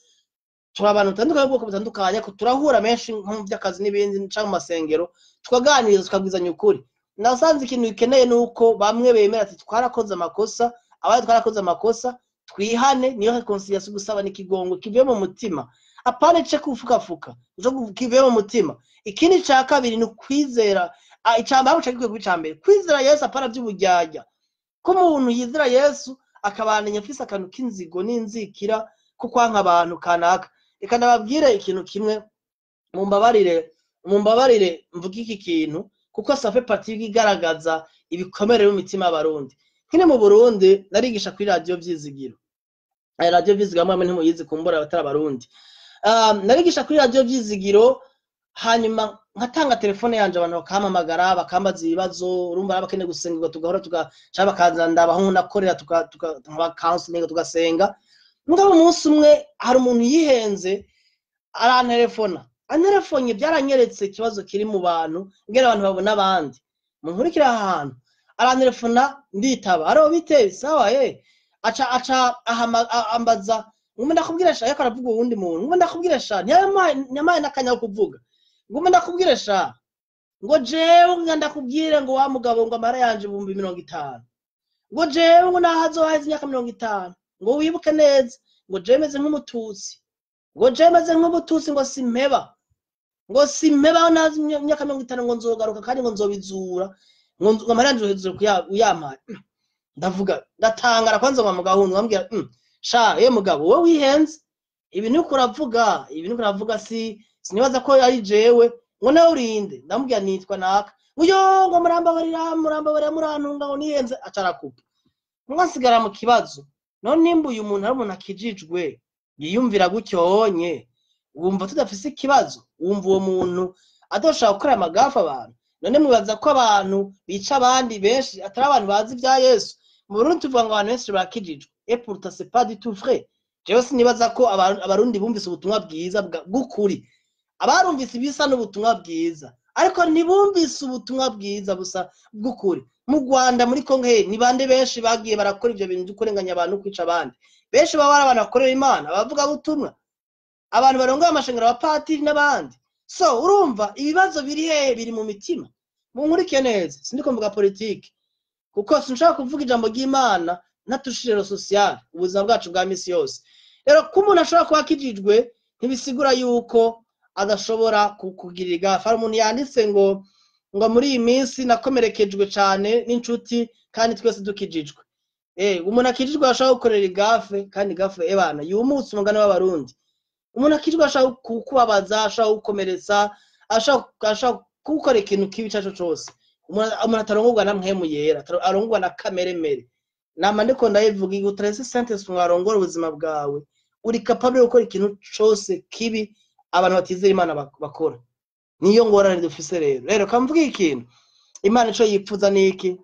turi abantu batandukanye, ubwoko butandukanye, ariko turahura menshi nko mu by'akazi n'ibindi canke mu masengero, tukaganiriza, tukabwizanya ukuri. Nasanze ikintu gikeneye ni uko bamwe bemera ati: "Twarakoze amakosa," abandi: "Twarakoze amakosa, twihane." Niyo réconciliation, gusaba n'ikigongo kivuye mu mutima, apana ice kufukafuka, ico kivuye mu mutima. Ikindi ca kabiri ni ukwizera. Icambere ahubwo gikwiye kuba icambere, kwizera Yesu, apana vy'uburyarya, ko umuntu yizera Yesu akabandanya afise akantu k'inzigo n'inzikira ko kwanka abantu kanaka. Reka ndababwire ikintu kimwe, mumbabarire, mumbabarire mvuge iki kintu, kuko ça fait partie y'igaragaza ibikomere mu mitima y'Abarundi. Nkiri mu Burundi narigisha kuri Radiyo Vyizigiro. Radiyo Vyizigiro mwamwe ntimuyizi, kumbura abatari Abarundi. Narigisha kuri Radiyo Vyizigiro, hanyuma nkatanga telefone yanje, abantu bakampamagara, bakambaza ibibazo. Urumva baba bakeneye gusengerwa, tugahora canke bakaza ndabaho nakorera, tuka counseling, tugasenga. Mugabo umunsi umwe hari umuntu yihenze arantelefona. Antelefone, byaranyeretse ikibazo kiri mu bantu, ngera abantu babona abandi munkurikira. Ahantu Arantelefona, nditaba: "Aro, bite?" "Sawa." Aca ambaza ngume ndakubwira sha, ariko aravuga uwundi muntu. "Ngume ndakubwira sha." Ntiyamaye n'akanya ko kuvuga. "Ngume ndakubwira sha," ngo "jewe nga ndakubwire," ngo "wa mugabo," ngo "amara yanje 50,000," ngo "jewe," ngo "naho azoheza imyaka 50," ngo "wibuke neza," ngo "jewe meze nk'umututsi," ngo "jewe meze nk'umututsi," ngo "simpeba," ngo "simpeba aho nazi imyaka 50," ngo "nzogaruka kandi," ngo "nzobizura," ngo "amara yanje uzoheza uyampaye." Ndavuga, ndatangara kwanza ngo mugahundu bambwira, "Sha ye mugabo, wowe wihenze, ibintu uriko uravuga, ibintu uriko uravuga, si sinibaza ko ari jewe." Ngo "Nawe urinde?" Ndamubwira "Nitwa naka." Ngo "Yo," ngo "murambabarira, murambabarira, murantunga," ngo "nihenze." Aca arakupa. Ngo nsigara mu kibazo: none nimba uyu muntu ari umuntu akijijwe yiyumvira gutyo honye, wumva tudafise ikibazo? Wumva uwo muntu adoshobora gukora amagafa abantu? None mwibaza ko abantu bica abandi benshi atari abantu bazi ibya Yesu? Mu Burundi tuvuga ngo abantu benshi barakijijwe, et pourtant c'est pas du tout vrai. Jewe sinibaza ko Abarundi bumvise ubutumwa bwiza bw'ukuri. Abarumvise ibisa n'ubutumwa bwiza, ariko ntibumvise ubutumwa bwiza busa bw'ukuri. Mu Rwanda, muri Kongo, he ni bande benshi bagiye barakora ivyo bintu byo kurenganya abantu, kwica abandi? Benshi baba ari abantu bakorera Imana, abavuga butumwa, abantu barongoye amashengero, abapatiri n'abandi. So urumva ibibazo biri hehe? Biri mu mitima. Munkurikiye neza, sindiko mvuga politike, kuko sinshaka kuvuga ijambo ry'Imana ntatushije le social, ubuzima bwacu bwa misi yose. Rero ko umuntu ashobora kuba akijijwe ntibisigura yuko adashobora kugirira igafa. Hari umuntu yanditse ngo "Muri iyi minsi nakomerekejwe cane n'inshuti kandi twese dukijijwe." Umuntu akijijwe ashobora gukorera igafe, kandi igafe ebana yumutse, umugani w'Abarundi. Umuntu akijijwe ashobora kukubabaza, ashobora kugukomeretsa, ashobora gukora ikintu kibi ico arico cose. Umuntu atarongorwa na Mpwemu Yera, arongorwa na kamere mere. Nama ndiko ndayivuga: igihe utaretse Saint-Esprit ngo arongore ubuzima bwawe, uri capable yo gukora ikintu cose kibi abantu batizera Imana bakora. Niyo ngorane dufise. Rero kamvuga ikintu: Imana ico yipfuza ni iki?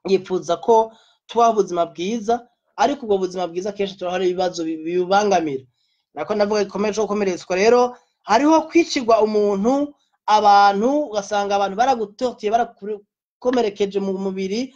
Yipfuza ko tubaho ubuzima bwiza, ariko ubwo buzima bwiza kenshi turahora ibibazo bibubangamira. Nako ndavuga gikomeye co gukomeretswa. Rero hariho kwicirwa umuntu, abantu ugasanga abantu baragutortiye, barakukomerekeje mu mubiri.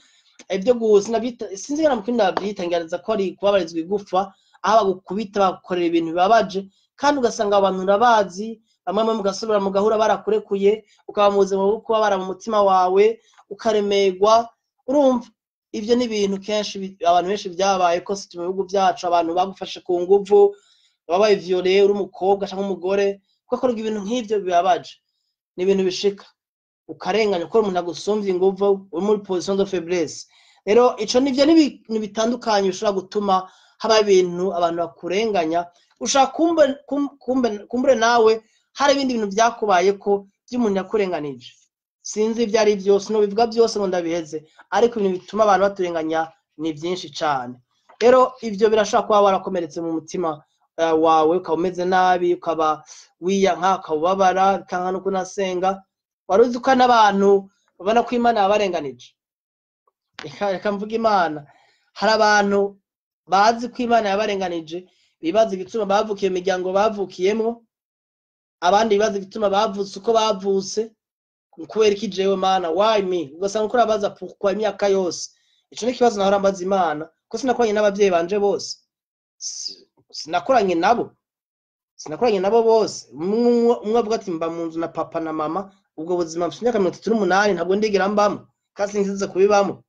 Ibyo gusa sinabyita, sinzi ngana mu kindi babyita, ngerageza ko ari kubabarizwa igufa, aho bagukubita, bagukorera ibintu bibabaje, kandi ugasanga abo bantu urabazi. Bamwe bamwe mugasubira mugahura barakurekuye, ukaba mu buzima bwo kubabara mu mutima wawe, ukaremerwa. Urumva ivyo ni ibintu kenshi abantu benshi vyabaye ko si mu bihugu vyacu, abantu bagufashe ku nguvu, wabaye violé uri umukobwa canke umugore, ugakorerwa ibintu nk'ivyo bibabaje. Ni ibintu bishika ukarenganya, ukora umuntu agusumvye inguvu, uri muri position de faiblesse. Rero ico nivyo ni ibintu bitandukanye bishobora gutuma haba ibintu abantu bakurenganya. Ushobora kumbure nawe hari ibindi bintu vyakubayeko vy'umuntu yakurenganije. Sinzi ivyo ari vyo, sinobivuga byose ngo ndabiheze, ariko ibintu bituma abantu baturenganya ni vyinshi cane. Rero ivyo birashobora kuba warakomeretse mu mutima wawe, ukaba umeze nabi, ukaba wiyanka, ukaba ubabara, bikanka no kunasenga. Wari uzi ko n'abantu babona ko Imana yabarenganije? Reka mvuge Imana. Hari abantu bazi ko Imana yabarenganije, bibaza igituma bavukiye mu miryango bavukiyemwo, abandi bibaza igituma bavutse uko bavutse. "Kubera iki jewe, Mana? Why me?" Ugasanga uko urabaza pourquoi imyaka yose. Ico ni ikibazo nahora mbaza Imana, ko sinakoranye n'abavyeyi banje bose. Sinakoranye nabo, sinakoranye nabo bose. Umwe avuga ati "Mba mu nzu na papa na mama." Ubwo buzima mfite imyaka 38 ntabwo ndigera mbamo, kandi sinzize kubibamo,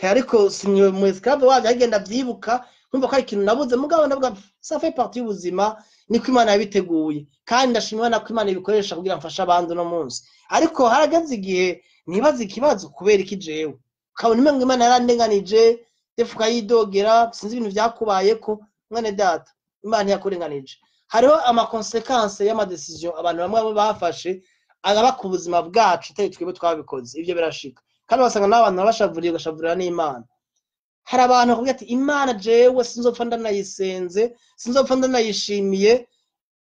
ariko sinye mu esclave wabyo. Agenda vyibuka nkumva ko ari ikintu nabuze. Mugabo ndavuga ça fait partie y'ubuzima, niko Imana yabiteguye, kandi ndashima Imana ko Imana ibikoresha kugira mfashe abandi uno munsi. Ariko harageze igihe nibaza ikibazo: kubera iki jewe? Ukabona umengo Imana yarandenganije, defu ukayidogera. Sinzi ibintu vyakubayeko, mwene data, Imana ntiyakurenganije. Hariho ama conséquences y'ama décisions abantu bamwe bamwe bafashe, agaba ku buzima bwacu, atari twebwe twabikoze. Ivyo birashika, kandi ugasanga n'abantu babashavuriye, ugashavurira n'Imana. Hari abantu bakubwira ati "Imana jewe sinzopfa ndanayisenze, sinzopfa ndanayishimiye,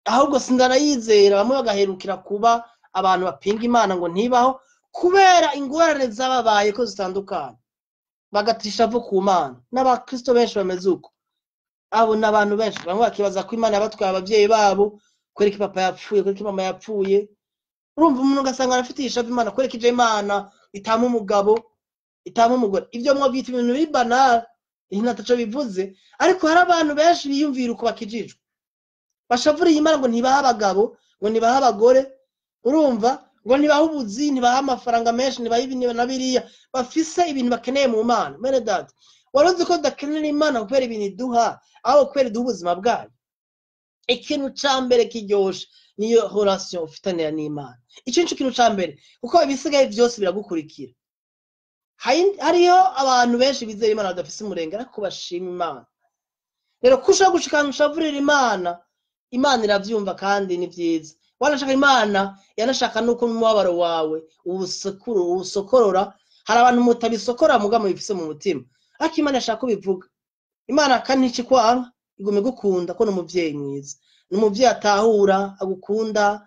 ahubwo sindanayizera." Bamwe bagaherukira kuba abantu bapinga Imana ngo ntibaho, kubera ingorane zababaye ko zitandukanye, bagatisha ishavu ku Mana. N'abakristo benshi bameze uko. Abo ni abantu benshi. Bamwe bakibaza ko Imana yabatwaye abavyeyi babo. Kubera ko papa yapfuye, kubera ko mama yapfuye, urumva umuntu ugasanga arafitiye ishavu Imana. Kubera ko ije Imana itama umugabo. Itampa umugore. Ivyo mwavyita ibintu biri banal, ntataco bivuze, ariko hari abantu benshi biyumvira uko bakijijwe, bashavuriye Imana ngo ntibaha abagabo, ngo ntibaha abagore, urumva, ngo ntibaha ubuzi, ntibaha amafaranga menshi, ntibaha ibi na biriya. Bafise ibintu bakeneye mu Mana. Mwene data, wari uzi ko tudakenera Imana kubera ibintu iduha, ahubwo kubera iduha ubuzima bwayo? Ikintu ca mbere kiryoshe niyo relation ufitanira n'Imana. Ico nico kintu ca mbere, kuko ibisigaye vyose biragukurikira. Hariho abantu benshi bizera Imana badafise umurenge, ariko bashima Imana. Rero ko ushobora gushika ahantu ushavurira Imana, Imana iravyumva kandi ni vyiza. Wanashaka Imana yanashaka nuko umubabaro wawe uwusokorora. Hari abantu mutabisokora muga mubifise mu mutima, ariko Imana yashaka kubivuga. Imana kandi nticikwanka, iguma igukunda, ko ni umuvyeyi mwiza, ni umuvyeyi atahura, agukunda,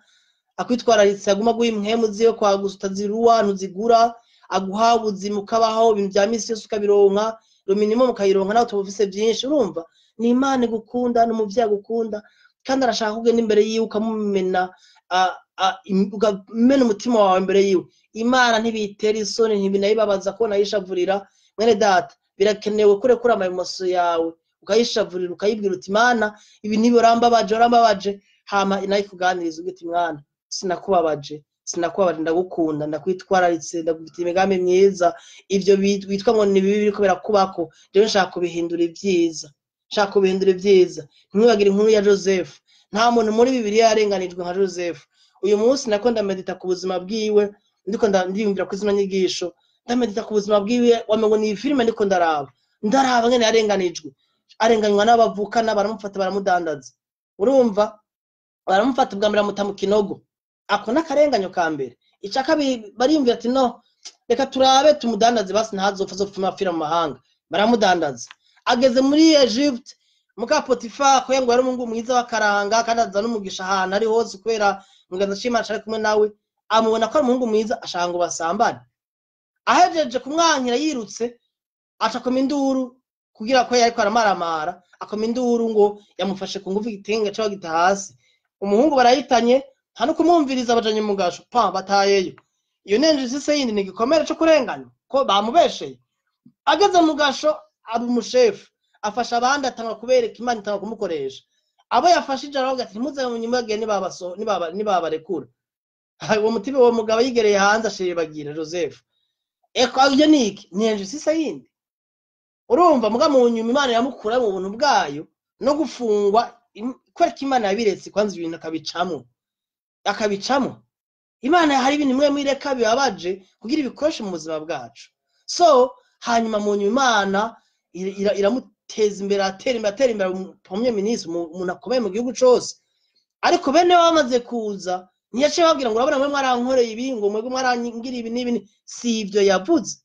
akwitwararitse, aguma aguha impwemu ziwe kwagusa, utaziruwa ntuzigura, aguha ubuzima ukabaho, ibintu vya misi yose ukabironka, minimum ukayironka nawe utaba vyinshi. Urumva, ni Imana igukunda, ni umuvyeyi agukunda, kandi arashaka kugenda imbere yiwe ukamumena, ukamena umutima wawe imbere yiwe. Imana ntibitera isoni, ntibinayibabaza ko nayishavurira. Mwene data, birakenewe kurekura amamoso yawe ukayishavurira, ukayibwira uti: "Imana, ibi nibi urambabaje, urambabaje." Hama nayo ikuganiriza, ugira uti: "Mwana, sinakubabaje, sinakubabaje, ndagukunda, ndakwitwararitse, ndagufitiye imigambi myiza. Ivyo witwa ngo ni bibi biriko birakubako, jewe nshaka kubihindura ivyiza, nshaka kubihindura ivyiza." Ntimwibagire inkuru ya Joseph. Nta muntu muri Bibiliya yarenganijwe nka Joseph. Uyu munsi nako ndamedita ku buzima bwiwe, ndiko ndiyumvira kuri zino nyigisho, ndamedita ku buzima bwiwe, wamengo ni filime ndiko ndaraba. Ndaraba ngene yarenganijwe, arenganywa n'abavukana, baramufata baramudandaza. Urumva, baramufata ubwa mbere bamuta mu kinogo, ako n'akarenganyo ka mbere. Ica kabiri, bariyumvira ati: "No, reka turabe tumudandaze basi ntazopfa, azopfa apfira mu mahanga." Baramudandaza, ageze muri Egypte, muka Potifa ko ngo yari umuhungu mwiza w'akaranga kandi aza n'umugisha ahantu ari hose kubera muganza c'Imana cari kumwe nawe, amubona ko ari umuhungu mwiza, ashaka ngo basambane. Ahejeje kumwankira, yirutse aca akoma induru kugira ko yariko aramaramara, akoma induru ngo yamufashe ku ngufu, igitenge ca gita hasi. Umuhungu barahitanye, nta no kumwumviriza, bajanye mu gasho, pa batayeyo. Iyo nenje se yindi ni igikomere co kurenganywa ko bamubesheye. Ageze mu gasho aba umushefu, afasha abandi, atanga kubereka Imana, itanga kumukoresha. Abo yafashije aravuga ati: "Ntimuze munyimage nibabarekura." Uwo mutima, uwo mugabo yigereye hanze ashiribagira Joseph. Eko ibyo ni iki? Ni injustice yindi. Urumva, muga mu nyuma Imana yamukura mu buntu bwayo no gufungwa, kubera ko Imana yabiretse kwanza ibintu akabicamo, akabicamo. Imana hari ibintu imwe mwireka bibabaje kugira ibikoresho mu buzima bwacu. So hanyuma mu nyuma Imana iramuteza imbere, atera imbere, atera imbere, premier ministre, umuntu akomeye mu gihugu cose. Ariko bene bamaze kuza, ntiyaciye babwira ngo: "Urabona mwe mwarankoreye ibi, ngo mwebwe mwarangira ibi n'ibi." Si ibyo yavuze.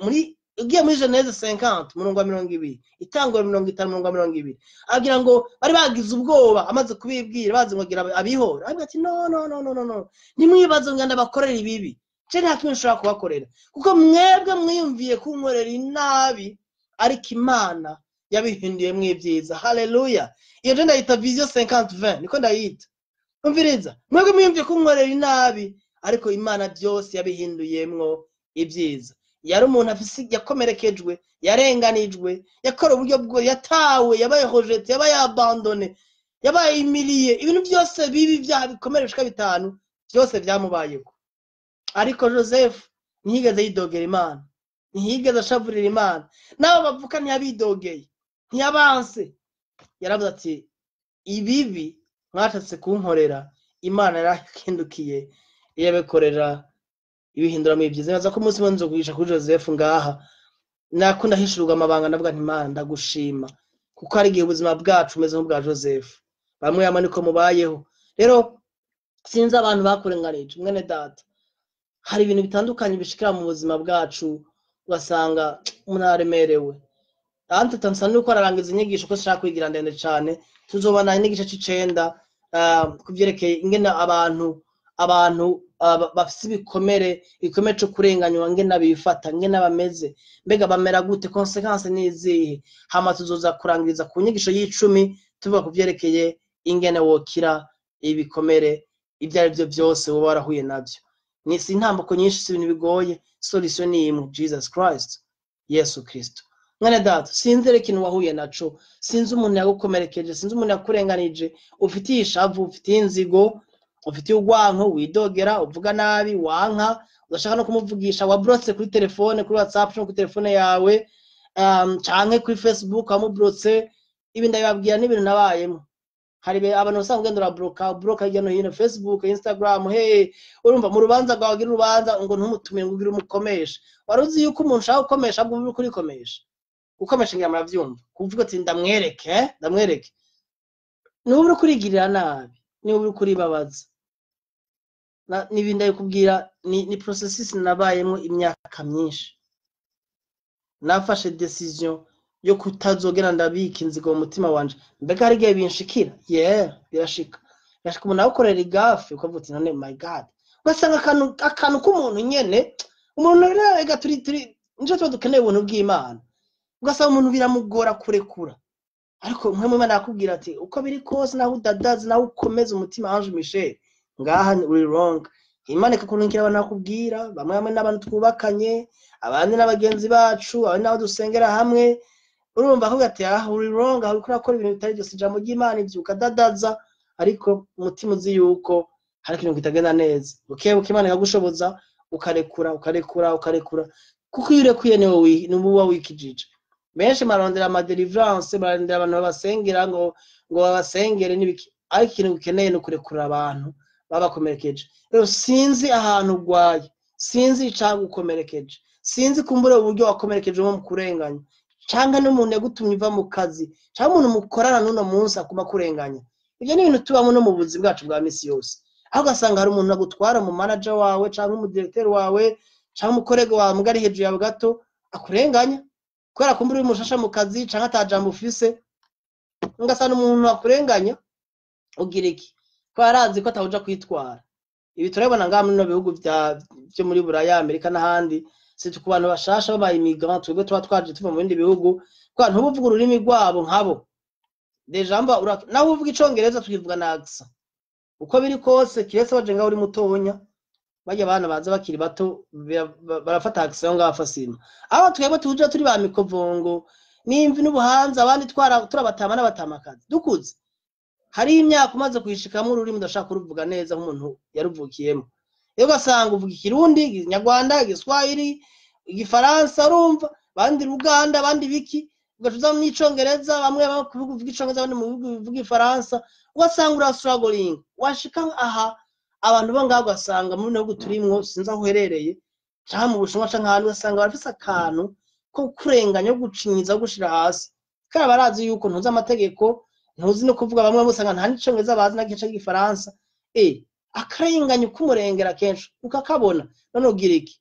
Muri ugiye muri Genèse 50 umurongo wa 20, itangura 50 umurongo wa 20, agira ngo bari bagize ubwoba. Amaze kubibwira, bazi ngo agira abihora, avuga ati: "No, no, no, no, no, no, nimwibaze ngo ndabakorera ibibi. Je nta kimwe nshobora kubakorera, kuko mwebwe mwiyumviye kunkorera inabi, ariko Imana yabihinduyemwo ibyiza." Haleluya! Iyo je ndayita vision 50 20, niko ndayita. Umviriza, mwebwe mwiyumviye kunkorera inabi, ariko Imana byose yabihinduyemwo ibyiza. Yari umuntu afise, yakomerekejwe, yarenganijwe, yakora uburyo bwo yatawe, yabaye rejeté, yabaye abandonné, yabaye humilié, ibintu byose bibi, ibyaha bikomere bishika bitanu byose byamubayeko. Ariko Joseph ntiyigeze yidogera Imana, ntiyigeze ashavurira Imana, n'abo bavuka ntiyabidogeye, ntiyabanse. Yaravuze ati: "Ibibi mwashatse kunkorera, Imana yarahindukiye irabikorera, ibihindura mu ibyiza." Nibaza ko umunsi umwe nzokugisha kuri Joseph ngaha. Nakunda hishurirwa amabanga, ndavuga nti: "Imana, ndagushima," kuko hari igihe ubuzima bwacu bumeze nk'ubwa Joseph. Bamwe bamwe niko mubayeho. Rero sinzi abantu bakurenganije. Mwene data, hari ibintu bitandukanye bishikira mu buzima bwacu, ugasanga umuntu araremerewe. Ahandi nsa nuko ararangiza inyigisho, ko sinshaka kwigira ndende cane. Tuzobana n'igice c'icenda ku vyerekeye ingene abantu bafise ibikomere co kurenganywa, ngene bifata, ngene bameze, mbega bamera gute, conséquences ni izihe. Hama tuzoza kurangiriza ku nyigisho y'icumi, tuvuga ku vyerekeye ingene wokira ibikomere ibyo ari vyo vyose woba warahuye navyo. Ni si intambuko nyinshi, si ibintu bigoye. Solution ni imwe: Jesus Christ, Yesu Kristo. Mwene data, sinzi rero ikintu wahuye naco, sinzi umuntu yagukomerekeje, sinzi umuntu yakurenganije, ufitiye ishavu, ufitiye inzigo, ufitiye urwanko, widogera, uvuga nabi, wanka, udashaka no kumuvugisha, wabrotse kuri telefone, kuri WhatsApp no kuri telefone yawe, canke kuri Facebook wamubrotse. Ibi ndabibabwira n'ibintu nabayemo. Hari abantu usanga ugenda urabloka, ubloka hirya no hino, Facebook, Instagram. Hey, urumva mu rubanza rwawe, ugira urubanza ngo ntumutumire, ngo ugire umukomeshe. Wari uzi yuko umuntu ushaka gukomesha ahubwo uri kurikomesha? Gukomesha, ngira muravyumva, kuvuga ati "Ndamwereke, ndamwereke." Niba uri kurigirira nabi, niba uri kuribabaza. Nibi ndabikubwira ni processus nabayemo imyaka myinshi. Nafashe decision yo kutazogera ndabika inzigo mu mutima wanje. Mbega hari igihe binshikira? Yeah, birashika, birashika. Umuntu agukorera igafe, ukavuga uti "None my God." Ugasanga akantu k'umuntu nyene, umuntu rero, ega turi nico tuba dukeneye ubuntu bw'Imana. Ugasanga umuntu biramugora kurekura, ariko mwe Imana yakubwira ati "Uko biri kose, naho udadaze, naho ukomeza umutima, Ange Michel, ngaha uri wrong." Imana ikakurungikira abantu bakubwira, bamwe bamwe n'abantu twubakanye, abandi n'abagenzi bacu, abandi n'abo dusengera hamwe. Urumva avuga ati "Aha uri wrong, aho uriko urakora ibintu bitari byose." Ijambo ry'Imana ivyuka dadaza, ariko umutima uzi yuko hari ikintu kitagenda neza. Buke buke Imana ikagushoboza, ukarekura, ukarekura, ukarekura, kuko iyo urekuye niwe uba wikijije. Benshi barondera ama deliverance, barondera abantu babasengera ngo babasengere n'ibiki, ariko ikintu ukeneye ni ukurekura abantu babakomerekeje. Rero sinzi ahantu urwaye, sinzi icagukomerekeje, sinzi kumbura uburyo wakomerekeje mu kurenganya, canke n'umuntu yagutumye uva mu kazi, canke umuntu mukorana n'uno munsi akuma kurenganya. Ibyo ni ibintu tubamo no mu buzima bwacu bwa misi yose, aho ugasanga hari umuntu agutwara, mu manager wawe canke umudirecteur wawe canke umucollègue wawe mugari hejuru yawe gato, akurenganya kubera kumbura uri mushasha mu kazi canke atajambo ufise. Ugasanga umuntu akurenganya, ugira iki? Ko arazi ko atawuja kwitwara. Ibi turabibona ngaha muri bino bihugu vyo muri Buraya, Amerika n'ahandi, si ku bantu bashasha b'aba immigrant, twebwe tuba twaje tuva mu bindi bihugu, kubera ntuba uvuga ururimi rwabo nkabo. Déjà mba naho uvuga Icongereza, tukivuga na accent. Uko biri kose, kiretse baje ngaho uri mutonya, barya abana baza bakiri bato barafata accent yo ngaho fasima. Aho twebwe tuje turi ba mikovongo n'imvi n'ubuhanza, abandi twara turabatama n'abatamakazi dukuze, hari imyaka umaze kuyishikamo, ururimi udashaka kuruvuga neza nk'umuntu yaruvukiyemo. Rero ugasanga uvuga Ikirundi, Ikinyarwanda, Igiswahili, Igifaransa, urumva abandi Ruganda, abandi biki, ugaca uza n'Icongereza, bamwe bamwe ku bihugu bivuga Icongereza, abandi mu bihugu bivuga Igifaransa, ugasanga ura struggling. Washika aha, abantu bo ngaho, ugasanga muri bino bihugu turimwo, sinzi aho uherereye, canke mu Bushinwa canke ahandi, ugasanga barafise akantu ko kurenganya, ko gucinyiza, ko gushira hasi, kandi barazi yuko ntuzi amategeko, ntuzi no kuvuga. Bamwe usanga nta n'Icongereza bazi na gice cy'Igifaransa. Akarenganya ukumurengera kenshi ukakabona. None ugira iki?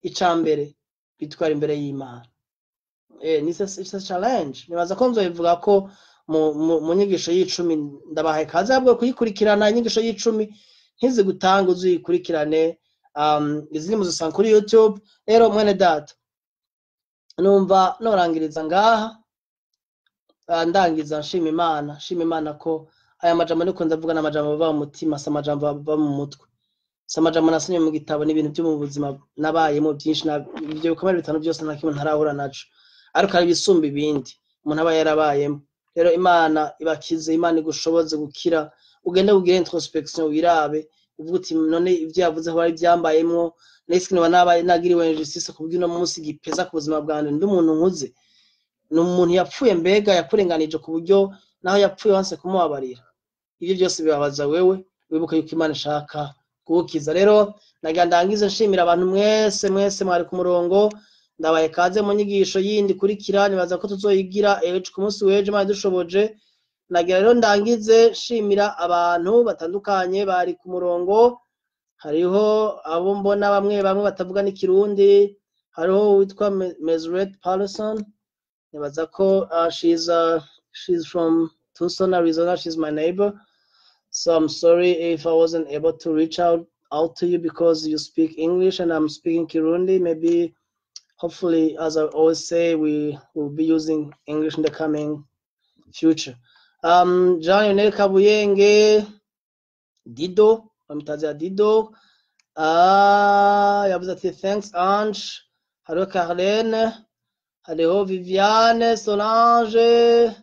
Ica mbere, bitwara imbere y'Imana. Ni it's a challenge. Nibaza ko nzobivuga ko mu nyigisho y'icumi. Ndabahaye kaze ahubwo kuyikurikirana, inyigisho y'icumi ntizigutanga, uziyikurikirane. Izindi muzisanga kuri YouTube. Rero mwene data, numva norangiriza ngaha. Ndangiza nshima Imana, nshima Imana ko aya majambo niko ndavuga n'amajambo ava mu mutima, si amajambo ava mu mutwe, si amajambo nasomye mu gitabo, ni ibintu byo mu buzima nabayemo byinshi. Ibyo bikomere bitanu byose nta kimwe ntarahura naco, ariko hari ibisumba ibindi umuntu aba yarabayemo. Rero Imana ibakize, Imana igushoboze gukira. Ugende ugire introspection, wirabe, uvuge uti "None ibyo yavuze aho ari byambayemwo nese noba nabaye nagiriwe injustice ku buryo uno munsi gipeza ku buzima bwanje, ndi umuntu nkuze?" Ni umuntu yapfuye, mbega yakurenganije ku buryo naho yapfuye wanse kumubabarira? Ibyo byose bibabaza wewe. Wibuke yuko Imana ishaka kugukiza. Rero nagira ndangize nshimira abantu mwese mwese mwari ku murongo. Ndabaye kaze mu nyigisho yindi ikurikira, nibaza ko tuzoyigira ejo, ku munsi w'ejo, Imana idushoboje. Nagira rero ndangize nshimira abantu batandukanye bari ku murongo. Hariho abo mbona bamwe bamwe batavuga n'Ikirundi. Hariho uwitwa Mesret Paulson, nibaza ko she's from Tucson, Arizona. She's my neighbor, so I'm sorry if I wasn't able to reach out to you because you speak English and I'm speaking Kirundi. Maybe, hopefully, as I always say, we will be using English in the coming future. Jean Lionel Kabuyenge, Dido, bamutazira Dido. Ah, yavuze ati "Thanks, Ange." Hariho Carlene, hariho Viviane, Solange,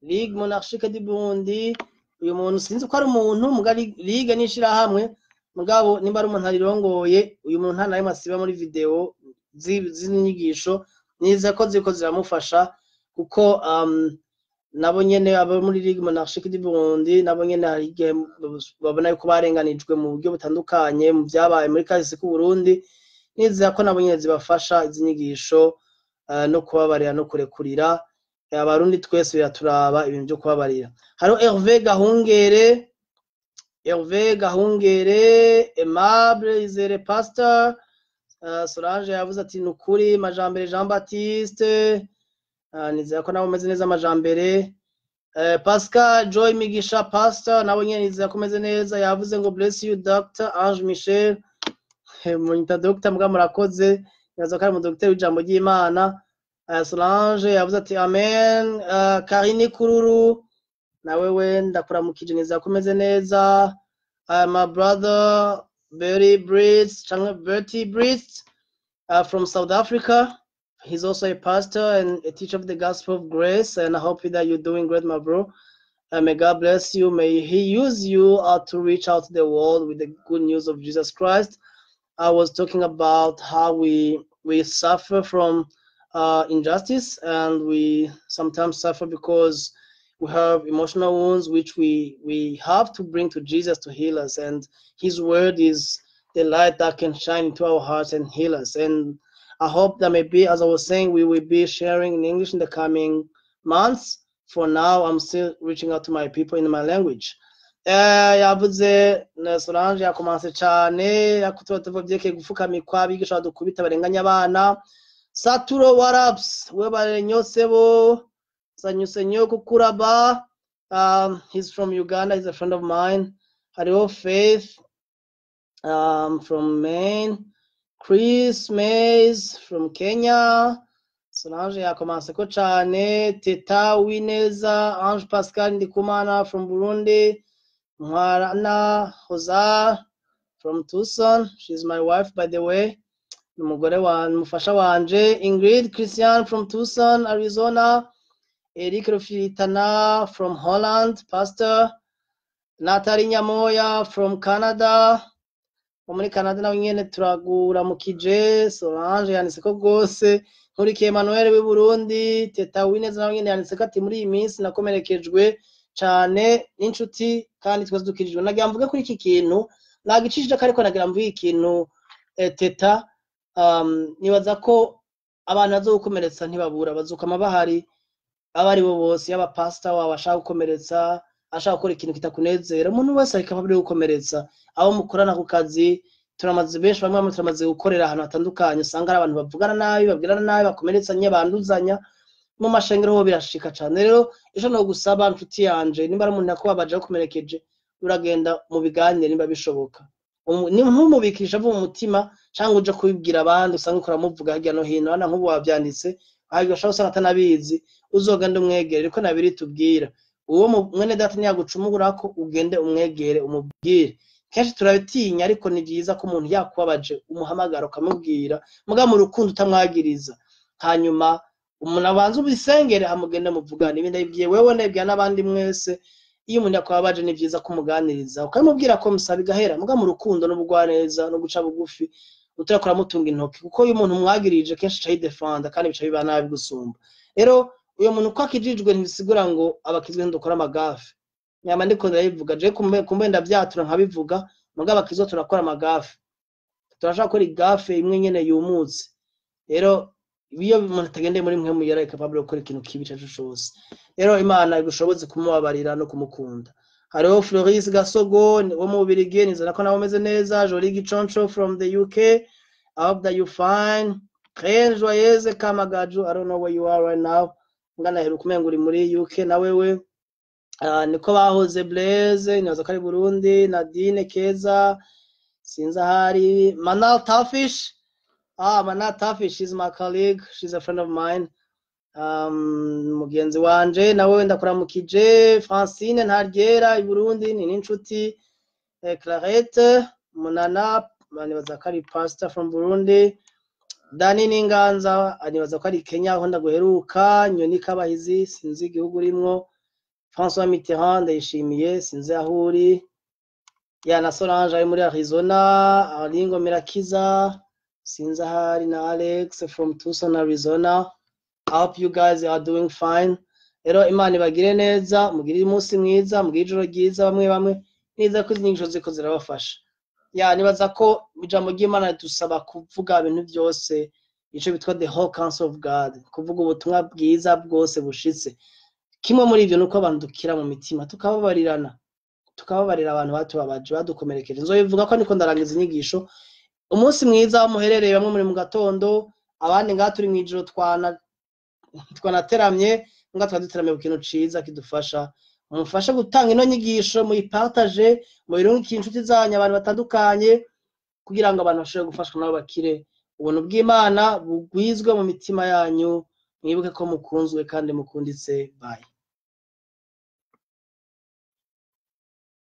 Ligue Monarchique du Burundi. Uyu muntu sinzi ko ari umuntu muga Ligue n'ishirahamwe, mugabo nimba ari umuntu arirongoye, uyu muntu nta na rimwe asiba muri video z'inyigisho. Nize ko ziriko ziramufasha, kuko nabo nyene abo muri Ligue Monarchique du Burundi, nabo nyene hari igihe babona yuko barenganijwe mu buryo butandukanye mu vyabaye muri kahise k'u Burundi. Nizera ko nabo nyene zibafasha izi nyigisho, no kubabarira no kurekurira. Abarundi twese biraturaba ibintu vyo kubabarira. Hariho Hervé Gahungere, Hervé Gahungere, Aimable Izere, Pastor Solange yavuze ati "Nukuri." Majambere Jean Baptiste, nizera ko nawe umeze neza, Majambere. Pascal Joy Migisha, Pastor, nawe nyene nizera ko umeze neza. Yavuze ngo "Bless you, Dr Ange Michel." Munyita Dr mbwa, murakoze. Nibaza ko ari umudokiteri w'ijambo ry'Imana. Solange yavuze ati "Amen." Karini Kururu, nawe we ndakuramukije, nizera ko umeze neza. My brother Bertie Brits canke Bertie Brits from South Africa. He's also a pastor and a teacher of the gospel of grace, and I hope that you're doing great, my bro. May God bless you. May He use you to reach out to the world with the good news of Jesus Christ. I was talking about how we suffer from injustice, and we sometimes suffer because we have emotional wounds, which we have to bring to Jesus to heal us. And His word is the light that can shine into our hearts and heal us. And I hope that maybe, as I was saying, we will be sharing in English in the coming months. For now, I'm still reaching out to my people in my language. Yavuze na Solange yakomanse cane yakutuba tuvuga vyerekeye gufukamikwa, abigisha badukubita, barenganya abana. Saturo Waraps we barenyosebo sanyusenyo kukuraba. He's from Uganda, he's a friend of mine. Hariho Faith from Maine, Chris Mays from Kenya. Solange yakomanse ko cane. Teta Wineza, Ange Pascal Ndikumana from Burundi, Ntwarana Hoza from Tucson, she's my wife, by the way, umugore wa umufasha wanje. Ingrid Christian from Tucson, Arizona, Eric Rufitana from Holland, Pastor Natali Nyamoya from Canada, wo muri Canada nawe nyene turaguramukije. Solange yanditse ko rwose. Nkurikiye Emmanuel w'i Burundi. Teta Wineza nawe nyene yanditse ko ati "Muri iyi minsi nakomerekejwe cane n'inshuti kandi twese dukirijwe." Nagira mvuge kuri iki kintu nagicishije, ariko nagira mvuge ikintu, Teta. Nibaza ko abantu bazogukomeretsa ntibabura, bazokama bahari, abo ari bo bose, yaba pastor wawe ashaka gukomeretsa, ashaka gukora ikintu kitakunezera. Umuntu wese ari capable yo gukomeretsa. Abo mukorana ku kazi, turamaze benshi, bamwe bamwe turamaze gukorera ahantu hatandukanye, usanga ari abantu bavugana nabi, babwirana nabi, bakomeretsanya, banduzanya. Mu mashengero ho birashika cane. Rero ico no gusaba, nshuti yanje, nimba ari umuntu yakubabaje, yakumerekeje, uragenda mu biganire nimba bishoboka. Ntumubikisha ava mu mutima canke uje kubibwira abandi, usanga uriko uramuvuga hirya no hino. Hana nk'ubu wavyanditse hanyuma ushobora usanga atanabizi. Uzogenda umwegere, riko nabiri tubwira uwo mwene data niyagucumurako, ugende umwegere umubwire. Kenshi turabitinya, ariko ni vyiza ko umuntu yakubabaje umuhamagara ukamubwira, muga mu rukundo, utamwagiriza. Hanyuma umuntu abanza ubisengere, hamugende muvugane. Ibi ndabibwiye wewe, ndabibwira n'abandi mwese. Iyo umuntu yakubabaje, ni vyiza kumuganiriza, ukamubwira ko musaba igahera, muga mu rukundo n'ubugwaneza no guca bugufi, utariko uramutunga intoki, kuko iyo umuntu umwagirije kenshi aca yidefanda kandi bica biba nabi gusumba. Rero uyo muntu uko akijijwe ntibisigura ngo abakizwe ntidukora amagafe. Nyama ndiko ndabivuga je, kumbe ndavyatura nkabivuga, muga abakizwa turakora amagafe, turashaka gukora igafe imwe nyene yumutse. Rero iyo umuntu atagendeye muri mwe muyera, capable gukora ikintu kibi ico arico cose. Rero Imana igushoboze kumubabarira no kumukunda. Hariho Floris Gasogo wo mu Bubirigi, nizera ko nawe umeze neza. Jolie Giconco from the UK, I hope that you fine. Reine Joyeuse Kamagaju, I don't know where you are right now, ngana heruka umenga uri muri UK na wewe. Niko bahoze Blaise, nibaza ko ari Burundi. Nadine Keza, sinzi ahari. Manal Tafish, ah, Manal Tafish is my colleague, she's a friend of mine, mugenzi wanje, nawe ndakuramukije. Francine Ntaryera i Burundi ni n'inshuti. Clarette Munana, Nibaza ko ari pastor from Burundi. Dani Ninganza, nibaza ko ari Kenya aho ndaguheruka. Nyoni Kabahizi, sinzi igihugu urimwo. François Mitterrand, ndayishimiye, sinzi aho uri. Ya na Solange ari muri Arizona. Aringo Mirakiza, sinzi aho ari, na Alex from Tucson, Arizona. I hope you guys are doing fine. Rero Imana ibagire neza, mugire umunsi mwiza, mugire ijoro ryiza. Bamwe bamwe niza ko izi nyigisho ziko zirabafasha. Ya, nibaza ko ijambo ry'Imana ridusaba kuvuga ibintu byose, ico bitwa the whole counsel of God, kuvuga ubutumwa bwiza bwose bushitse. Kimwe muri ivyo nuko abantu dukira mu mitima, tukababarirana, tukababarira abantu batubabaje, badukomerekeje. Nzobivuga ko niko ndarangiza inyigisho. Umunsi mwiza aho muherereye, bamwe muri mu gatondo, abandi ngaha turi mw'ijoro, twanateramye nga twari duteramiye ku kintu ciza kidufasha. Mumufashe gutanga ino nyigisho, muyipartage, muyirungikire inshuti zanyu, abantu batandukanye, kugira ngo abantu bashobore gufashwa nabo bakire. Ubuntu bw'Imana bugwizwe mu mitima yanyu. Mwibuke ko mukunzwe kandi mukunditse. Bye.